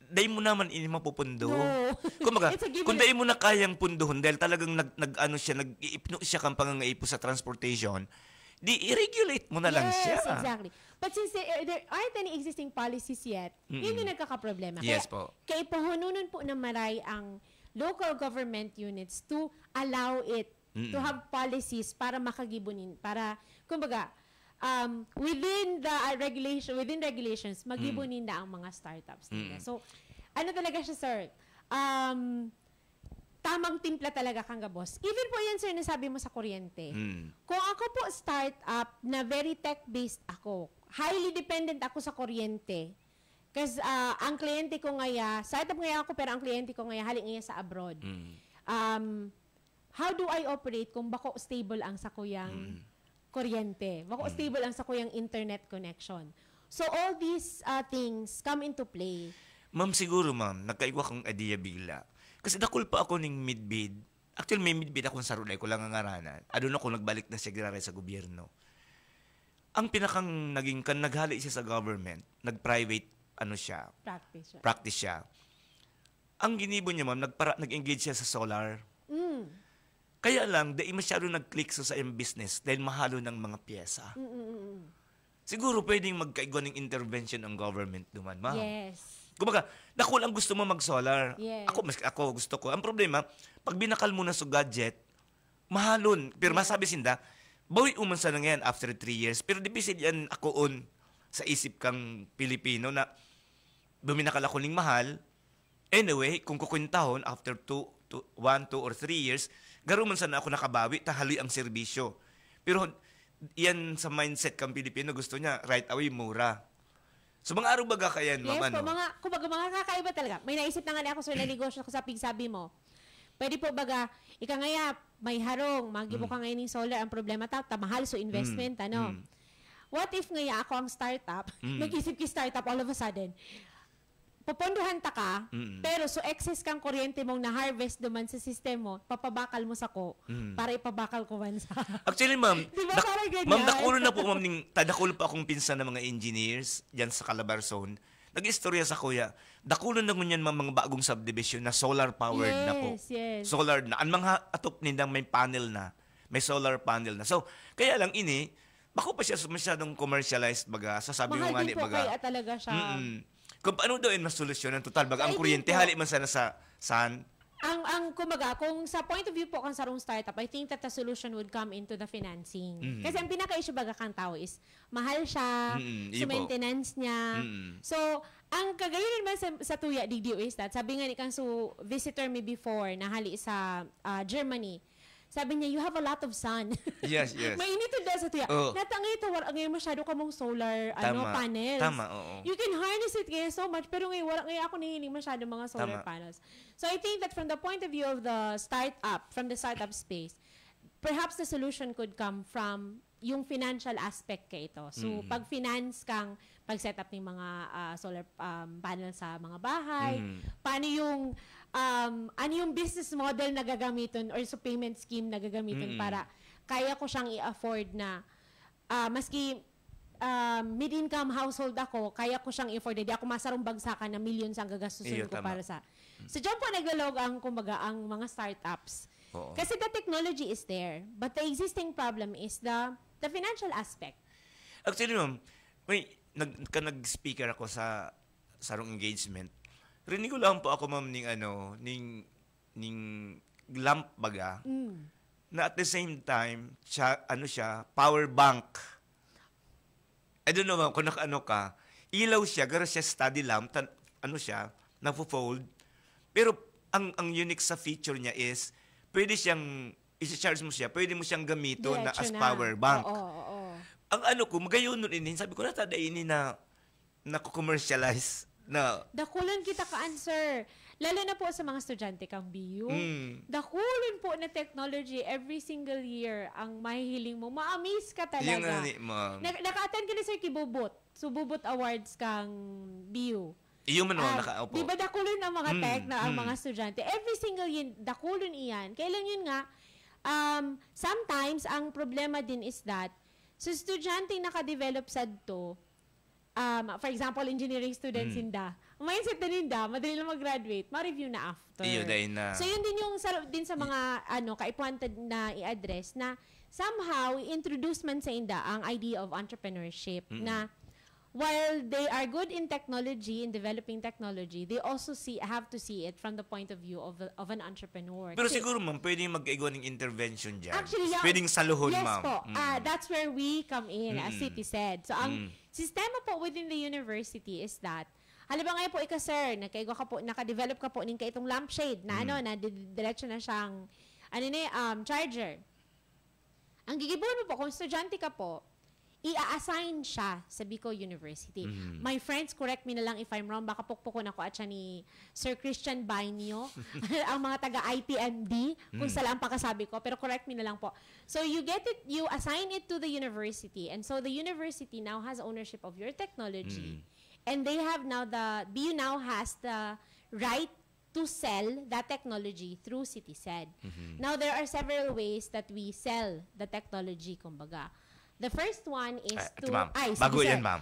dai mo naman ini mapupundo. No. Kumbaga, It's a given. kung dai mo na kayang punduhon dahil talagang nag-, nag-ano siya, nag-iipno siya kang pangangaipo sa transportation, di i-regulate mo na lang Yes, siya. exactly. But since there, there aren't any existing policies yet, Mm-mm. yun yung nagkakaproblema. Yes Kaya, po. kaya ipahununon po na maray ang local government units to allow it, Mm-mm. to have policies para makagibo nin-, para, kumbaga, um, within the, uh, regulation, within regulations, magibo Mm. ninda ang mga startups nila. Mm. So, ano talaga siya, sir? Um, tamang timpla talaga kang gabos. Even po yan, sir, nasabi mo sa kuryente. Mm. Kung ako po, startup na very tech-based ako, highly dependent ako sa kuryente. 'Cause, ah, ang kliyente ko ngaya, startup ngaya ako, pero ang kliyente ko ngaya, hali ngaya sa abroad. Mm. Um, how do I operate kung bako stable ang sakuyang Mm. kuryente? Bako Mm. stable ang sakuyang internet connection. So, all these, ah, things come into play. Ma'am, siguro, ma'am, nagkaigwa kong idea bigla. Kasi dakul pa ako ning midbid. Actually, may midbid akong saro, dai ko lang ngangaranan. Aduna kung nagbalik na siya giraray sa gobyerno. Ang pinakang naging kan, naghali siya sa government, nag-private, ano siya, Practice siya. practice siya. Ang ginibo niya, ma'am, nagpara-, nag-engage siya sa solar. Mm. Kaya lang, dai masyado nag-click sa saiyang business dahil mahalon ang mga pyesa. Mm, mm, mm, mm. Siguro pwedeng magkaigwa ning intervention ang government duman, ma'am. Yes. Kumbaga, dakul ang gusto mo mag-solar. Yes. Ako, mas, ako gusto ko. Ang problema, pag binakal mo na sa gadget, mahalon. Pero Yes. masabi sinda, bawi mo man sana ngayon after three years. Pero di bisin yan akoon sa isip kang Pilipino na buminakal ako ning mahal. Anyway, kung kukwentahon, after two, two, one, two or three years, garo man sana ako nakabawi, ta haloy ang serbisyo. Pero yan sa mindset kang Pilipino, gusto niya right away, mura. So, mga arog baga kayan, Yes ma'am, po, ano? mga, kumbaga, mga kakaiba talaga. May naisip na nga ni ako, sir, na negosyo ko sa pigsabi mo. Pwede po baga, ika ngaya, may harong, magibo Mm. ka ngayon ng solar, ang problema ta, ta mahal, so investment, Mm, ano? mm. What if ngaya ako ang startup, Mm. nag-isip ki startup all of a sudden? Popondohan ta ka, Mm. pero so excess kang kuryente mong na-harvest duman sa sistema mo, papabakal mo sako Mm. para ipabakal ko man sa Actually, ma'am, Di ba dak-, parang ganyan? ma'am, dakul na po, ma'am, ning, ta-, dakul pa akong pinsan na mga engineers dyan sa Calabarzon. Nag-istorya sa kuya, dakul na ngunyan, ma'am, mga bagong subdivision na solar powered na po. Yes, yes. Solar na. Ang mga atop nindang may panel na, may solar panel na. So, kaya lang ini, bako pa siya masyadong commercialized, baga, sasabi mo Mahal nga din ni, po baga. kaya talaga siya. Mm-mm. Kung paano daw yun masolusyonan, total, baga, ang Ay, kuryente, di po. hali man sana sa sun, Ang, ang, kumbaga, kung sa point of view po kan sarong startup, I think that the solution would come into the financing. Mhm. Kasi ang pinaka-issue baga kan tao is mahal siya, Mm, so iyo po. maintenance niya. Mm. So, ang kagayon naman sa, sa tuya, D D O, is that, sabi nga ni kang so visitor me before, na hali sa ah, Germany, sabi niya, "You have a lot of sun." Yes, yes. Mainit daw sa tuya. Oo. Natangay ito, wala ngayon masyado kamong solar ano, Tama. panels. Tama, oo. You can harness it ngayon so much, pero ngayon wala ngayon ako nahihiling masyado mga solar Tama. panels. So I think that from the point of view of the startup, from the startup space, perhaps the solution could come from yung financial aspect ka ito. So, Mm. pag-finance kang pag-setup ng mga ah, solar um, panel sa mga bahay, Mm. paano yung, um, ano yung business model na gagamiton or sa payment scheme na gagamiton Mm. para kaya ko siyang i-afford na ah, maski ah, mid-income household ako, kaya ko siyang i-afford. Hindi ako masarong bagsakan na millions ang gagastusin Iyo, ko tama. para sa... So, dyan po naglalog ang, kumbaga, ang mga startups. Oo. Kasi the technology is there, but the existing problem is the the financial aspect. Actually, ma'am, may, nag, ka nag-speaker ako sa sarong engagement. Rinig ko lang po ako, ma'am, ning ano, ning, ning lamp baga, Mm. na at the same time, siya, ano siya, power bank. I don't know, ma'am, kung naka-ano ka, ilaw siya, garo siya study lamp, tan, ano siya, nafo-fold. Pero ang ang unique sa feature niya is, pwede siyang, isi-charge mo siya, pwede mo siyang gamiton na as Diretso na. Power bank. Oo, oo. Ang ano ko, magayon nun ini, sabi ko, "Nata, dai ini na nako-commercialize na." Dakulan kita ka answer. Lalo na po sa mga estudyante kang B U. Mm. Dakulan po na technology every single year ang mahihiling mo. Ma-amaze ka talaga. Yun nga ni, ma'am. Nag- naka-attend ka ni Sir Kibubot. So, Bubot Awards kang B U. Iyo man, ma'am, Ah, naka, opo. Di ba dakulan ang mga Mm, tech na ang mm. mga estudyante? Every single year, dakulan iyan. Kailan yun nga, um, sometimes, ang problema din is that, so estudyante naka-develop sadto, um, for example, engineering students Mm. sinda. Mindset na ninda, madali lang mag-graduate, ma-review na after. Iyo, dahil na. So yun din yung sa, din sa mga ano, kaipuhan tad na i-address na somehow, i-introduce man sa inda ang idea of entrepreneurship Mm. na while they are good in technology, in developing technology, they also see have to see it from the point of view of, of an entrepreneur. Pero Kasi siguro, ma'am, pwedeng mag-igwa ng intervention dyan. Actually, yeah. Pwedeng saluhon, Yes ma'am. po. Mm. Ah, that's where we come in, as Mm. City said. So, ang Mm. sistema po within the university is that, halimbawa ngayon po, ika, sir, nagkaigwa ka po, naka-develop ka po ning kaitong lampshade na Mm. ano, na di- diretso na siyang, ano ni, um, charger. Ang gigibuhon mo po, kung estudyante ka po, i-assign siya sa Bicol University. Mhm. My friends, correct me na lang if I'm wrong, baka pukpukon ako at siya ni Sir Christian Bainio, ang mga taga I T M D, kung Mm. sala ang pakasabi ko, pero correct me na lang po. So you get it, you assign it to the university, and so the university now has ownership of your technology. Mm. And they have now the, B U now has the right to sell that technology through CitySed. Mhm. Now, there are several ways that we sell the technology, kumbaga. The first one is Ah, ito, to... ma'am. Ay, sige, Bago sir. yan, ma'am.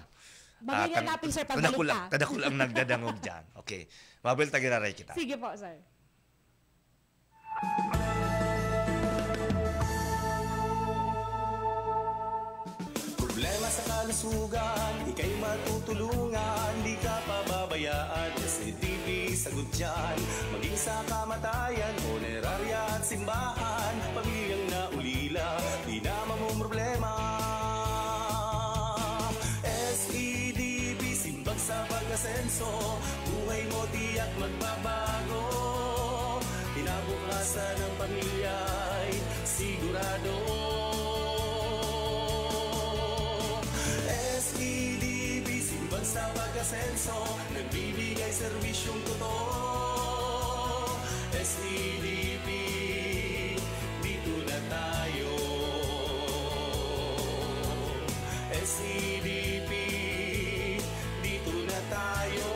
Bago yan, tang- natin, sir. kada Pagbalik kulang, ka. kada kulang nagdadangog dyan. Okay. Mabel, tagiraray kita. Sige po, sir. Problema sa kalusugan, ika'y matutulungan, di ka pababayaan. S E D P, sagot dyan. Maging sa kamatayan, punerarya at simbahan, pamilyang naulila, di na mamumroblema. S E D P, simbag sa pag-asenso, buhay mo tiyak magbabago. Kinabukasan ng pamilya'y sigurado. S E D P, simbag sa pag-asenso, nagbibigay serbisyong totoo. S E D P, dito na tayo. S E D P, dito na tayo.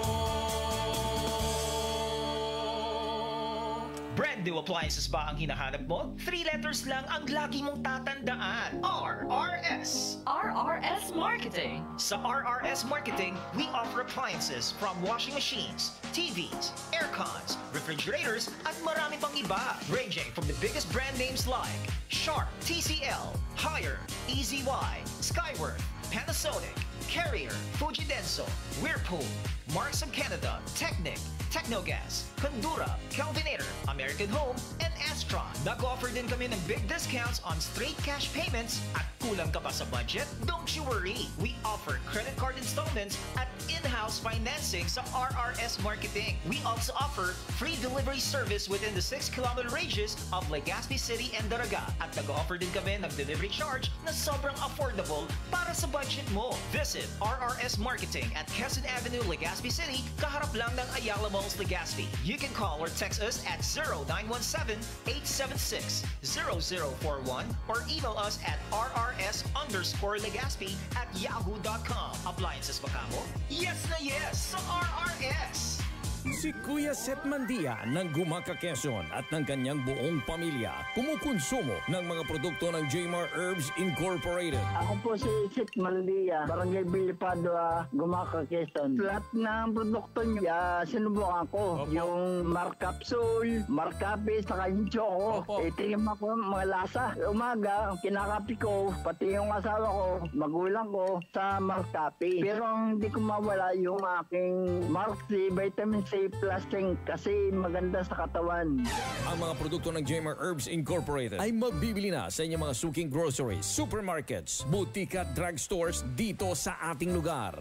Brand new appliances ba ang hinahanap mo? Three letters lang ang lagi mong tatandaan. R R S. R R S Marketing. Sa R R S Marketing, we offer appliances from washing machines, T Vs, aircons, refrigerators, at marami pang iba. Ranging from the biggest brand names like Sharp, T C L, Haier, E Z Y, Skyworth, Panasonic, Carrier, Fujidenso, Whirlpool, Marks of Canada, Technic, Technogas, Condura, Kelvinator, American Home, and Astron. Nag-offer din kami ng big discounts on straight cash payments at kulang ka pa sa budget? Don't you worry! We offer credit card installments at in-house financing sa R R S Marketing. We also offer free delivery service within the six kilometer radius of Legazpi City and Daraga. At nag-offer din kami ng delivery charge na sobrang affordable para sa budget mo. Visit R R S Marketing at Quezon Avenue, Legazpi City, kaharap lang ng Ayala Malls, Legazpi. You can call or text us at zero nine one seven, eight seven six, zero zero four one or email us at R R S underscore Legazpi at yahoo dot com. Appliances ba kamo? Yes na yes sa R R S! Si Kuya Seth Mandia ng Gumaka Quezon at ng kanyang buong pamilya kumukonsumo ng mga produkto ng Jmar Herbs Incorporated. Ako po si Seth Mandia, Barangay Villa Padua, Gumaka, Quezon. Lahat ng produkto niya, sinubukan ko. Opo. Yung Mar Capsule, Mar Cafe, saka yung Choco. Opo. Eh, tingin mo ako, mga lasa. Umaga, kinakape ko, pati yung asawa ko, magulang ko, sa Mar Cafe. Pero ang hindi ko mawala yung aking Mark C Vitamin C Plus Zinc kasi maganda sa katawan. Ang mga produkto ng Jmar Herbs Incorporated ay mabibili na sa inyong mga suking groceries, supermarkets, butika at drugstores dito sa ating lugar.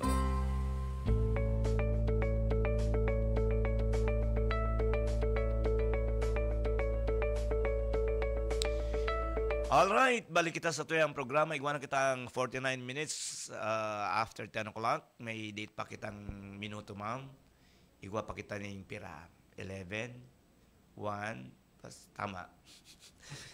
Alright, balik kita sa tuyang programa. Igwa na kitang forty-nine minutes, ah, after ten o'clock. May date pa kitang minuto, ma'am. Igwa pa kita ning pira. Eleven, one, tas tama.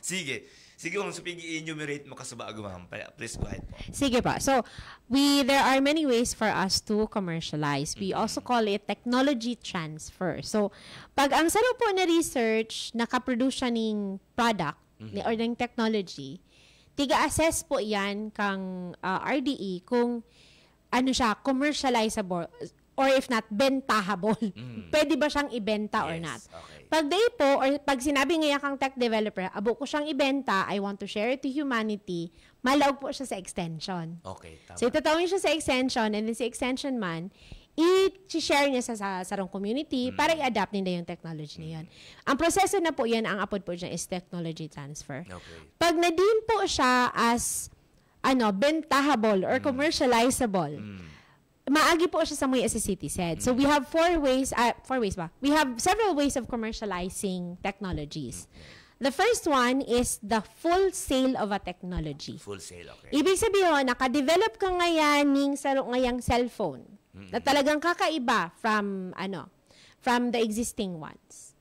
Sige. Sige, ma'am. So, pig-enumerate mo kasubago, ma'am. Pa- Please go ahead po. Sige pa. So, we there are many ways for us to commercialize. We Mm-hmm. also call it technology transfer. So, pag ang saro po na research, nakaproduce siya ning product, ni, Mm-hmm. or ning technology, tiga-assess po yan kang, ah, R D E kung ano siya, commercializable or if not, bentahable. Mm. Pwede ba siyang ibenta or Yes, not? okay. Pag dai po, or pag sinabi nga kang tech developer, "Abo ko siyang ibenta, I want to share it to humanity," malaog po siya sa extension. Okay, tama. So, itatawag niya siya sa extension, and then si extension man, i-share niya sa, sa sarong community Mm. para i-adapt ninda yung technology na yun. Mm. Ang proseso na po yan, ang apod po dyan is technology transfer. Okay. Pag nadin po siya as, ano, bentahable or Mm. commercializable, Mm. maagi po siya sa mga S C T said. So, Mm. we have four ways, ah, four ways ba? We have several ways of commercializing technologies. Mm. The first one is the full sale of a technology. Full sale, okay. Ibig sabihin, nakadevelop ka ngayon ning saro ngayang cellphone Mm. na talagang kakaiba from, ano, from the existing ones.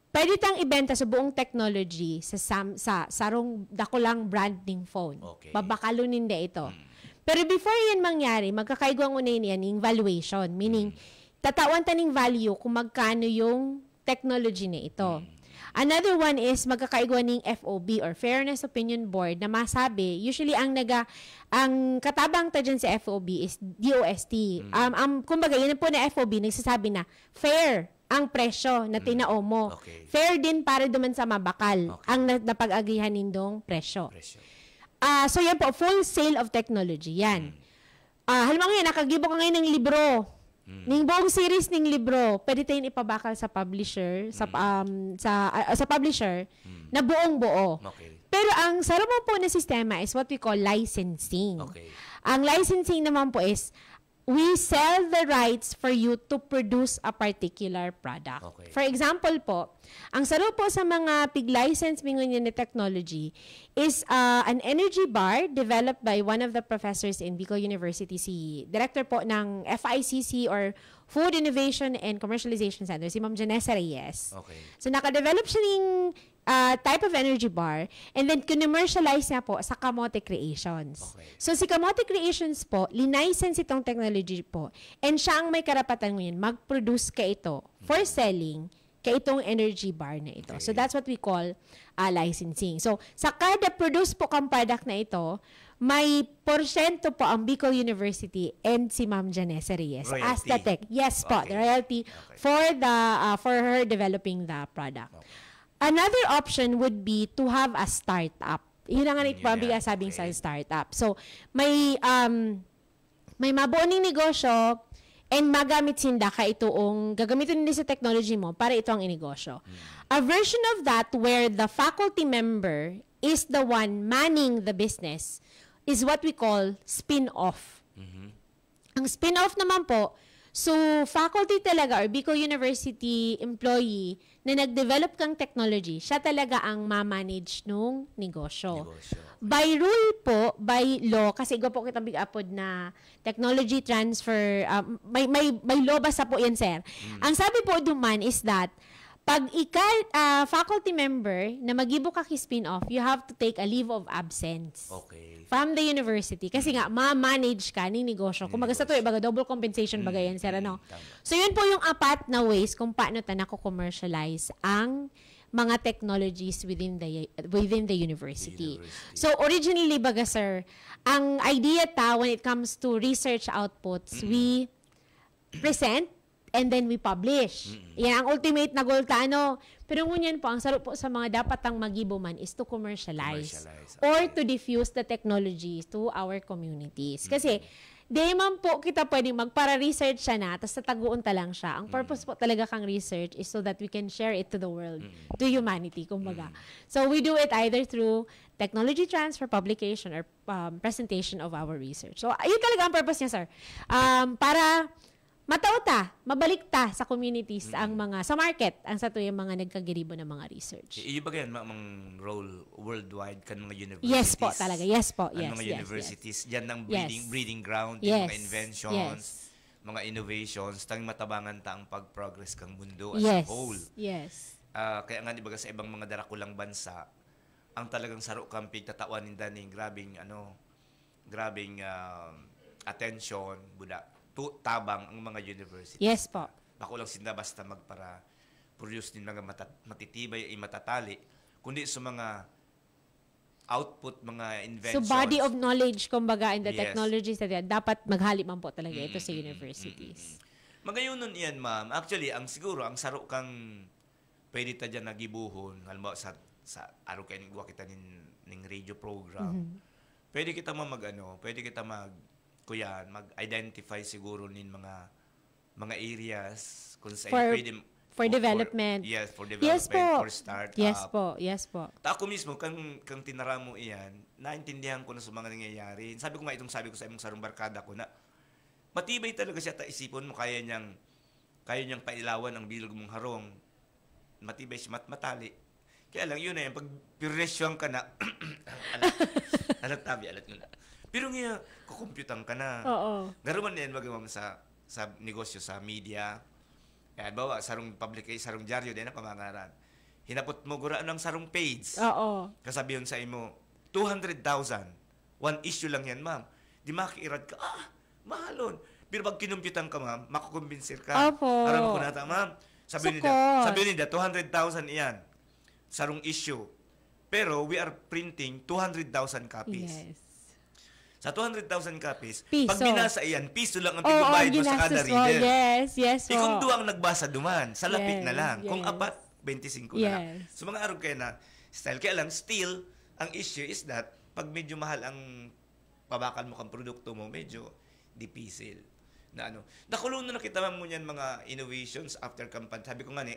Pwede tang ibenta sa buong technology sa sam-, sa sarong dakulang brand ning phone. Okay. Babakalon ninda ito. Mm. Pero before yan mangyari, magkakaigwa muna yan ning valuation. Meaning, Mm. tatawan ta ning value kung magkano yung technology na ito. Mm. Another one is magkakaigwa ning F O B or Fairness Opinion Board na masabi, usually ang naga-, ang katabang ta dyan sa F O B is D O S T. Mm. Um, ang, kumbaga, yun po na F O B, nagsasabi na fair ang presyo na Mm. tinao mo. Okay. Fair din para duman sa mabakal Okay. ang na-, napag-agrihan nindong presyo. Presyo. Ah, so yan po, full sale of technology yan. Mm. Ah, halimbawa ngayon, nakagibo ka ngayon ng libro. Mm. Ning buong series ning libro, pwede ta yan ipabakal sa publisher, sa, Mm. um, sa, ah, sa publisher Mm. na buong-buo. Okay. Pero ang saro man po na sistema is what we call licensing. Okay. Ang licensing naman po is, we sell the rights for you to produce a particular product. Okay. For example po, ang saro po sa mga pig-license mi ngunyan na technology is, ah, an energy bar developed by one of the professors in Bicol University, si director po ng F I C C or Food Innovation and Commercialization Center, si Ma'am Janessa Reyes. Okay. So, nakadevelop siya ng, ah, type of energy bar, and then kinommercialize niya po sa Kamote Creations. Okay. So, si Kamote Creations po, linicense itong technology po, and siya ang may karapatan ngayon mag-produce ka ito for selling ka itong energy bar na ito. So, Okay. that's what we call, ah, licensing. So, sa kada produce po kang product na ito, may porsyento po ang Bicol University and si Ma'am Janessa Reyes as the Royalty. tech. Yes po, the Okay. royalty Okay. for the, ah, for her developing the product. Okay. Another option would be to have a startup. Yun ang nga Yun po ang yan. Bigasabing sa Okay. startup. So, may, um, may mabuo ning negosyo, And magamit sinda ka itoong gagamitin nila sa technology mo para ito ang inegosyo. A version of that where the faculty member is the one manning the business is what we call spin-off. Ang spin-off naman po, so faculty talaga or Bicol University employee na nag-develop kang technology, siya talaga ang ma-manage nung negosyo. Negosyo. By rule po, by law, kasi igwa po kitang big-apod na technology transfer, ah, may, may, may law basta po yan, sir. Ang sabi po duman is that, pag ika, ah, faculty member na magibo ka ki spin-off, you have to take a leave of absence Okay. from the university. Kasi nga, ma-manage ka ni negosyo. Kung baga sa tuyo, baga double compensation, baga yan, sir, ano? Tama. So, yun po yung apat na ways kung paano ta nako-commercialize ang mga technologies within the within the university. University. So, originally, baga, sir, ang idea ta when it comes to research outputs, we present and then we publish. Yan ang ultimate na goal ta, ano. Pero ngunyan po, ang saro po sa mga dapat tang magibo man is to commercialize, Commercialize, or okay. to diffuse the technology to our communities. Kasi, di man po kita pwedeng magpara-research siya na, tas tataguon ta lang siya. Ang purpose po talaga kang research is so that we can share it to the world, to humanity, kumbaga. So, we do it either through technology transfer, publication, or um, presentation of our research. So, ayun talaga ang purpose niya, sir. Um, para matao ta, mabalik ta sa communities ang mga, sa market, ang sa tuyang mga nagkagiribo na mga research. Iyo ba yan, ma- mang role worldwide kan mga universities? Yes po, talaga. Yes po, Ang yes, mga yes, universities, yes. yan ang Yes. breeding, breeding ground, Yes. yung mga inventions, Yes. mga innovations, tang matabangan ta ang pag-progress kang mundo as a Yes. whole. Yes. Ah, kaya nga, di ba, sa ibang mga darakulang bansa, ang talagang saro kang pigtatawan ninda ning grabing, ano, grabing um, attention, buda, tu, tabang ang mga universities. Yes po. Bako lang sila basta magpara-produce nin mga matat- matitibay ay matatali, kundi sa mga output, mga So, inventions. Body of knowledge, kumbaga, in the Yes. technologies na yan, dapat maghali man po talaga ito sa universities. Magayonon iyan, ma'am. Actually, ang siguro, ang saro kang pwede ta dyan nagibuhon, halimbawa sa, sa araw kayo nagwa kita nin, ning radio program, pwede kita ma- mag ano, pwede kita mag, kuyan, mag-identify siguro nin mga mga areas kung saan For- pwede for development. Yes, for Yes development, po. for startup. Yes po, yes po. Ta ako mismo, kang, kang tinara mo iyan, naintindihan ko na sa mga nangyayari. Sabi ko nga, itong sabi ko sa imong sarong barkada ko na matibay talaga siya, ta isipon mo, kaya niyang, kaya niyang pailawan ang bilog mong harong. Matibay siya, mat matali. Kaya lang, yun na yan. Pag piresyuhan ka na, alat, alat tabi, alat mo na. Pero nga, kukumpyutan ka na. Oo. Garuman na yan, baga, ma'am, sa, sa negosyo, sa media. Kaya, bawa, sarong public, sarong dyaryo, dahil na pamangaran. Hinapot mo, gura, ano ang sarong page? Oo. Kasabihan sa imo, two hundred thousand. One issue lang yan, ma'am. Di makiirad ka, ah, mahalon. Pero pag kinumpyutan ka, ma'am, makukumbinsil ka. Opo. Aram ko nata, ma'am. Sabi Sa nila, cost. Sabi nila, two hundred thousand iyan. Sarong issue. Pero we are printing two hundred thousand copies. Yes. Sa two hundred thousand copies, Piso. Pag binasa iyan, piso lang ang Oo, pigbabayad ang mo sa kada ginastos mo. reader. Yes, yes po. Ikong duwang nagbasa duman, sa lapit Yes, na lang. Kung yes. Apat, twenty-five na lang. Yes. So, mga arog kaya na style. Kaya lang, still, ang issue is that pag medyo mahal ang pabakal mo kang produkto mo, medyo dipisil na ano. Nakulong na nakita man mo niyan mga innovations after kampan. Sabi ko nga ni,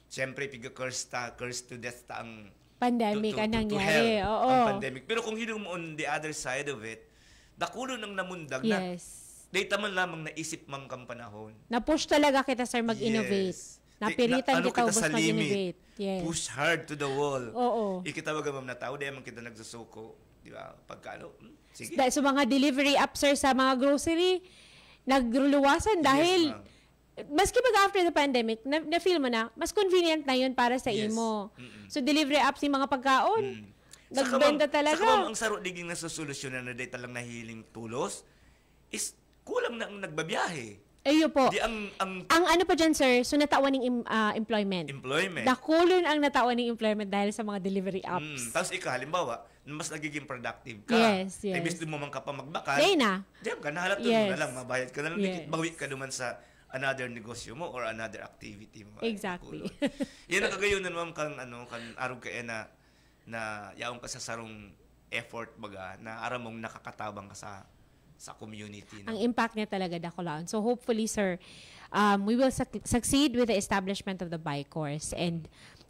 siyempre, piga-curse ta, curse to death ta ang Pandemic to, to, ang to, to nangyari. hell, Oo. ang pandemic. Pero kung hiling mo on the other side of it, dakulon ang namundag na Yes. data man lamang naisip man kang panahon. Na-push talaga kita, sir, mag-innovate. Yes. Napiritan Na- ano kita ubos sa limit. mag-innovate. Yes. Push hard to the wall. Oo. Ikita baga, ma'am, na tao, dahil man kita nagsusuko. Di ba? Pagka ano, hmm, sige. Da- so, mga delivery apps, sir, sa mga grocery, nagruluwasan dahil, Yes, ma'am. maski mag after the pandemic, na, na-feel mo na, mas convenient na yun para sa Yes. imo. Mm-mm. So, delivery apps yung mga pagkaon. Mm. Nagbenta Saka, ma'am, talaga. Saka, ma'am, ang saro diging nasosolusyonan na dahil talang nahiling tulos is kulang na ang nagbabiyahe. Ayun po. Di ang, ang Ang ano pa dyan, sir, so natawan ng im- ah, employment. Employment. Dakulon ang natawan ng employment dahil sa mga delivery apps. Mm. Tapos ikaw, halimbawa, mas nagiging productive ka. Yes, yes. Imbis di mo man ka pa magbakal, Diyan na. diyan ka, nahalat mo Yes. na lang, mabayad ka na lang, Yes. dikit, bawi ka naman sa another negosyo mo or another activity mo. Ay, Exactly. naku, Lord. Yan ang kagayunan, ma'am, kang, ano, kang arog ka, eh, na, na yaon ka sa sarong effort, baga, na aram mong nakakatabang ka sa sa community, Ang no? impact niya talaga dakulaon. So hopefully, sir, um, we will suc- succeed with the establishment of the BICORS. And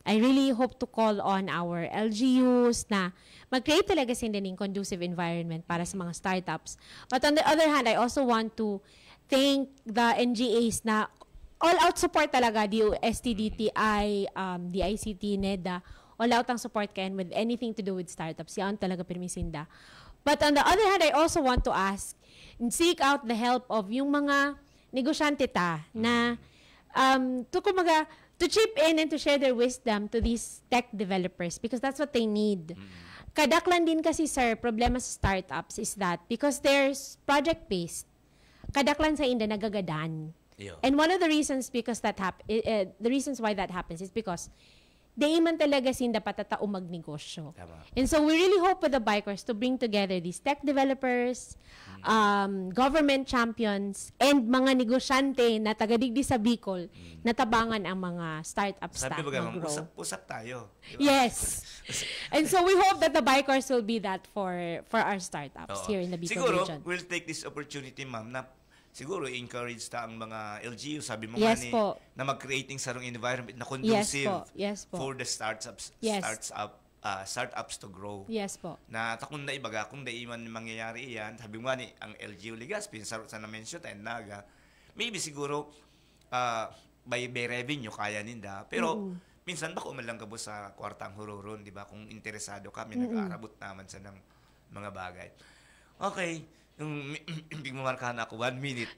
I really hope to call on our L G Us na mag-create talaga sinda ning conducive environment para sa mga startups. But on the other hand, I also want to thank the N G As na all-out support talaga, D O S T, D T I, um, D I C T, NEDA, all-out ang support kayan with anything to do with startups. Yaon talaga pirmi sinda. But on the other hand, I also want to ask, seek out the help of yung mga negosyante ta na, um, to, kumbaga, to chip in and to share their wisdom to these tech developers, because that's what they need. Kadaklan din kasi, sir, problema sa startups is that because they're s- project-based, kadaklan sa inda nagagadan. Iyo. And one of the reasons because that hap- eh, eh, the reasons why that happens is because di man talaga sinda patatao magnegosyo. Tama. And so we really hope with the BICORS to bring together these tech developers, um, government champions, and mga negosyante na taga digdi sa Bicol na tabangan ang mga startups Sabi ta baga, ma'am, mag-grow. Usap-usap tayo. Di ba? Yes. And so we hope that the BICORS will be that for for our startups Oo. here in the Bicol Siguro, region. We'll take this opportunity, ma'am, na siguro i-encourage ta ang mga L G U, sabi mo Yes nga ni, po. na mag-creating sarong environment na Yes conducive po. Yes po. for the startups Yes. starts up uh, startups to grow. Yes po. Na takon na ibaga kung dai man mangyayari iyan, sabi mo nga ni ang L G U Legazpi, saro sa na-mention tayo, Naga, maybe siguro uh, by, by revenue kaya ninda, pero minsan bako man lang gabos sa kwarta ang huroron, di ba? Kung interesado ka, may nag-aarabot naman sa ng mga bagay. Okay, yung hindi mo markahan ako, one minute.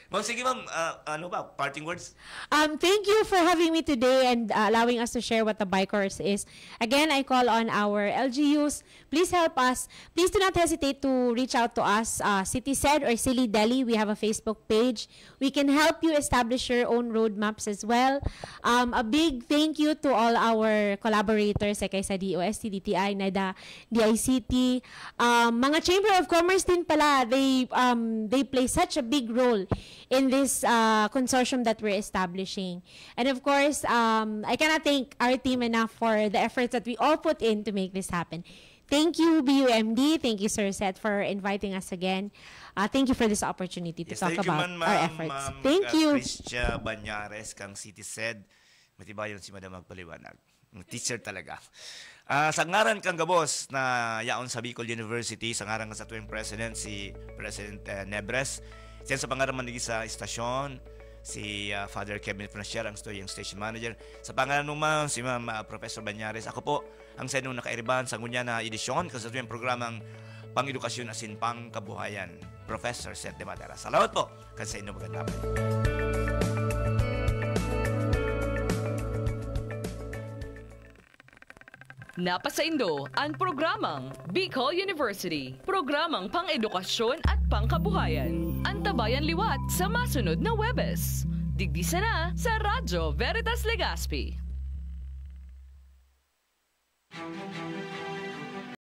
Ma'am, sige ma'am, ah, ano ba, parting words? Um, thank you for having me today and uh, allowing us to share what the BICORS is. Again, I call on our L G Us. Please help us. Please do not hesitate to reach out to us, uh, City Said or Silly Delhi. We have a Facebook page. We can help you establish your own roadmaps as well. Um, a big thank you to all our collaborators, like I said, D O S T, D T I, NEDA, D I C T. Um, mga Chamber of Commerce din pala, they, um, they play such a big role in this uh, consortium that we're establishing. And of course, um, I cannot thank our team enough for the efforts that we all put in to make this happen. Thank you, B U M D. Thank you, Sir Seth, for inviting us again. Uh, thank you for this opportunity to Yes, talk thank you about man, our ma'am, efforts. ma'am, Thank uh, you. Christia Banyares kang City Said. Matibayon si Madam magpaliwanag. Ang teacher talaga. Ah, sa ngaran kang gabos na yaon sa Bicol University, sa ngaran kan satuyang president, si President, eh, Nebres, siya sa pangaran man sa istasyon, si, ah, Father Kevin Franchier, ang satuyang station manager. Sa pangaran mo, ma'am, si Ma'am, ah, Professor Banyares. Ako po, ang sa inyong nakairiban sa ngunyan na edisyon, kan satuyang programang Pang-edukasyon asin Pangkabuhayan, Professor Seth de Madera. Salamat po, kan sa inyong magandang Napasaindo ang programang Bicol University, programang pang-edukasyon at pangkabuhayan. Antabayan liwat sa masunod na Huwebes. Digdi sana sa Radyo Veritas Legazpi.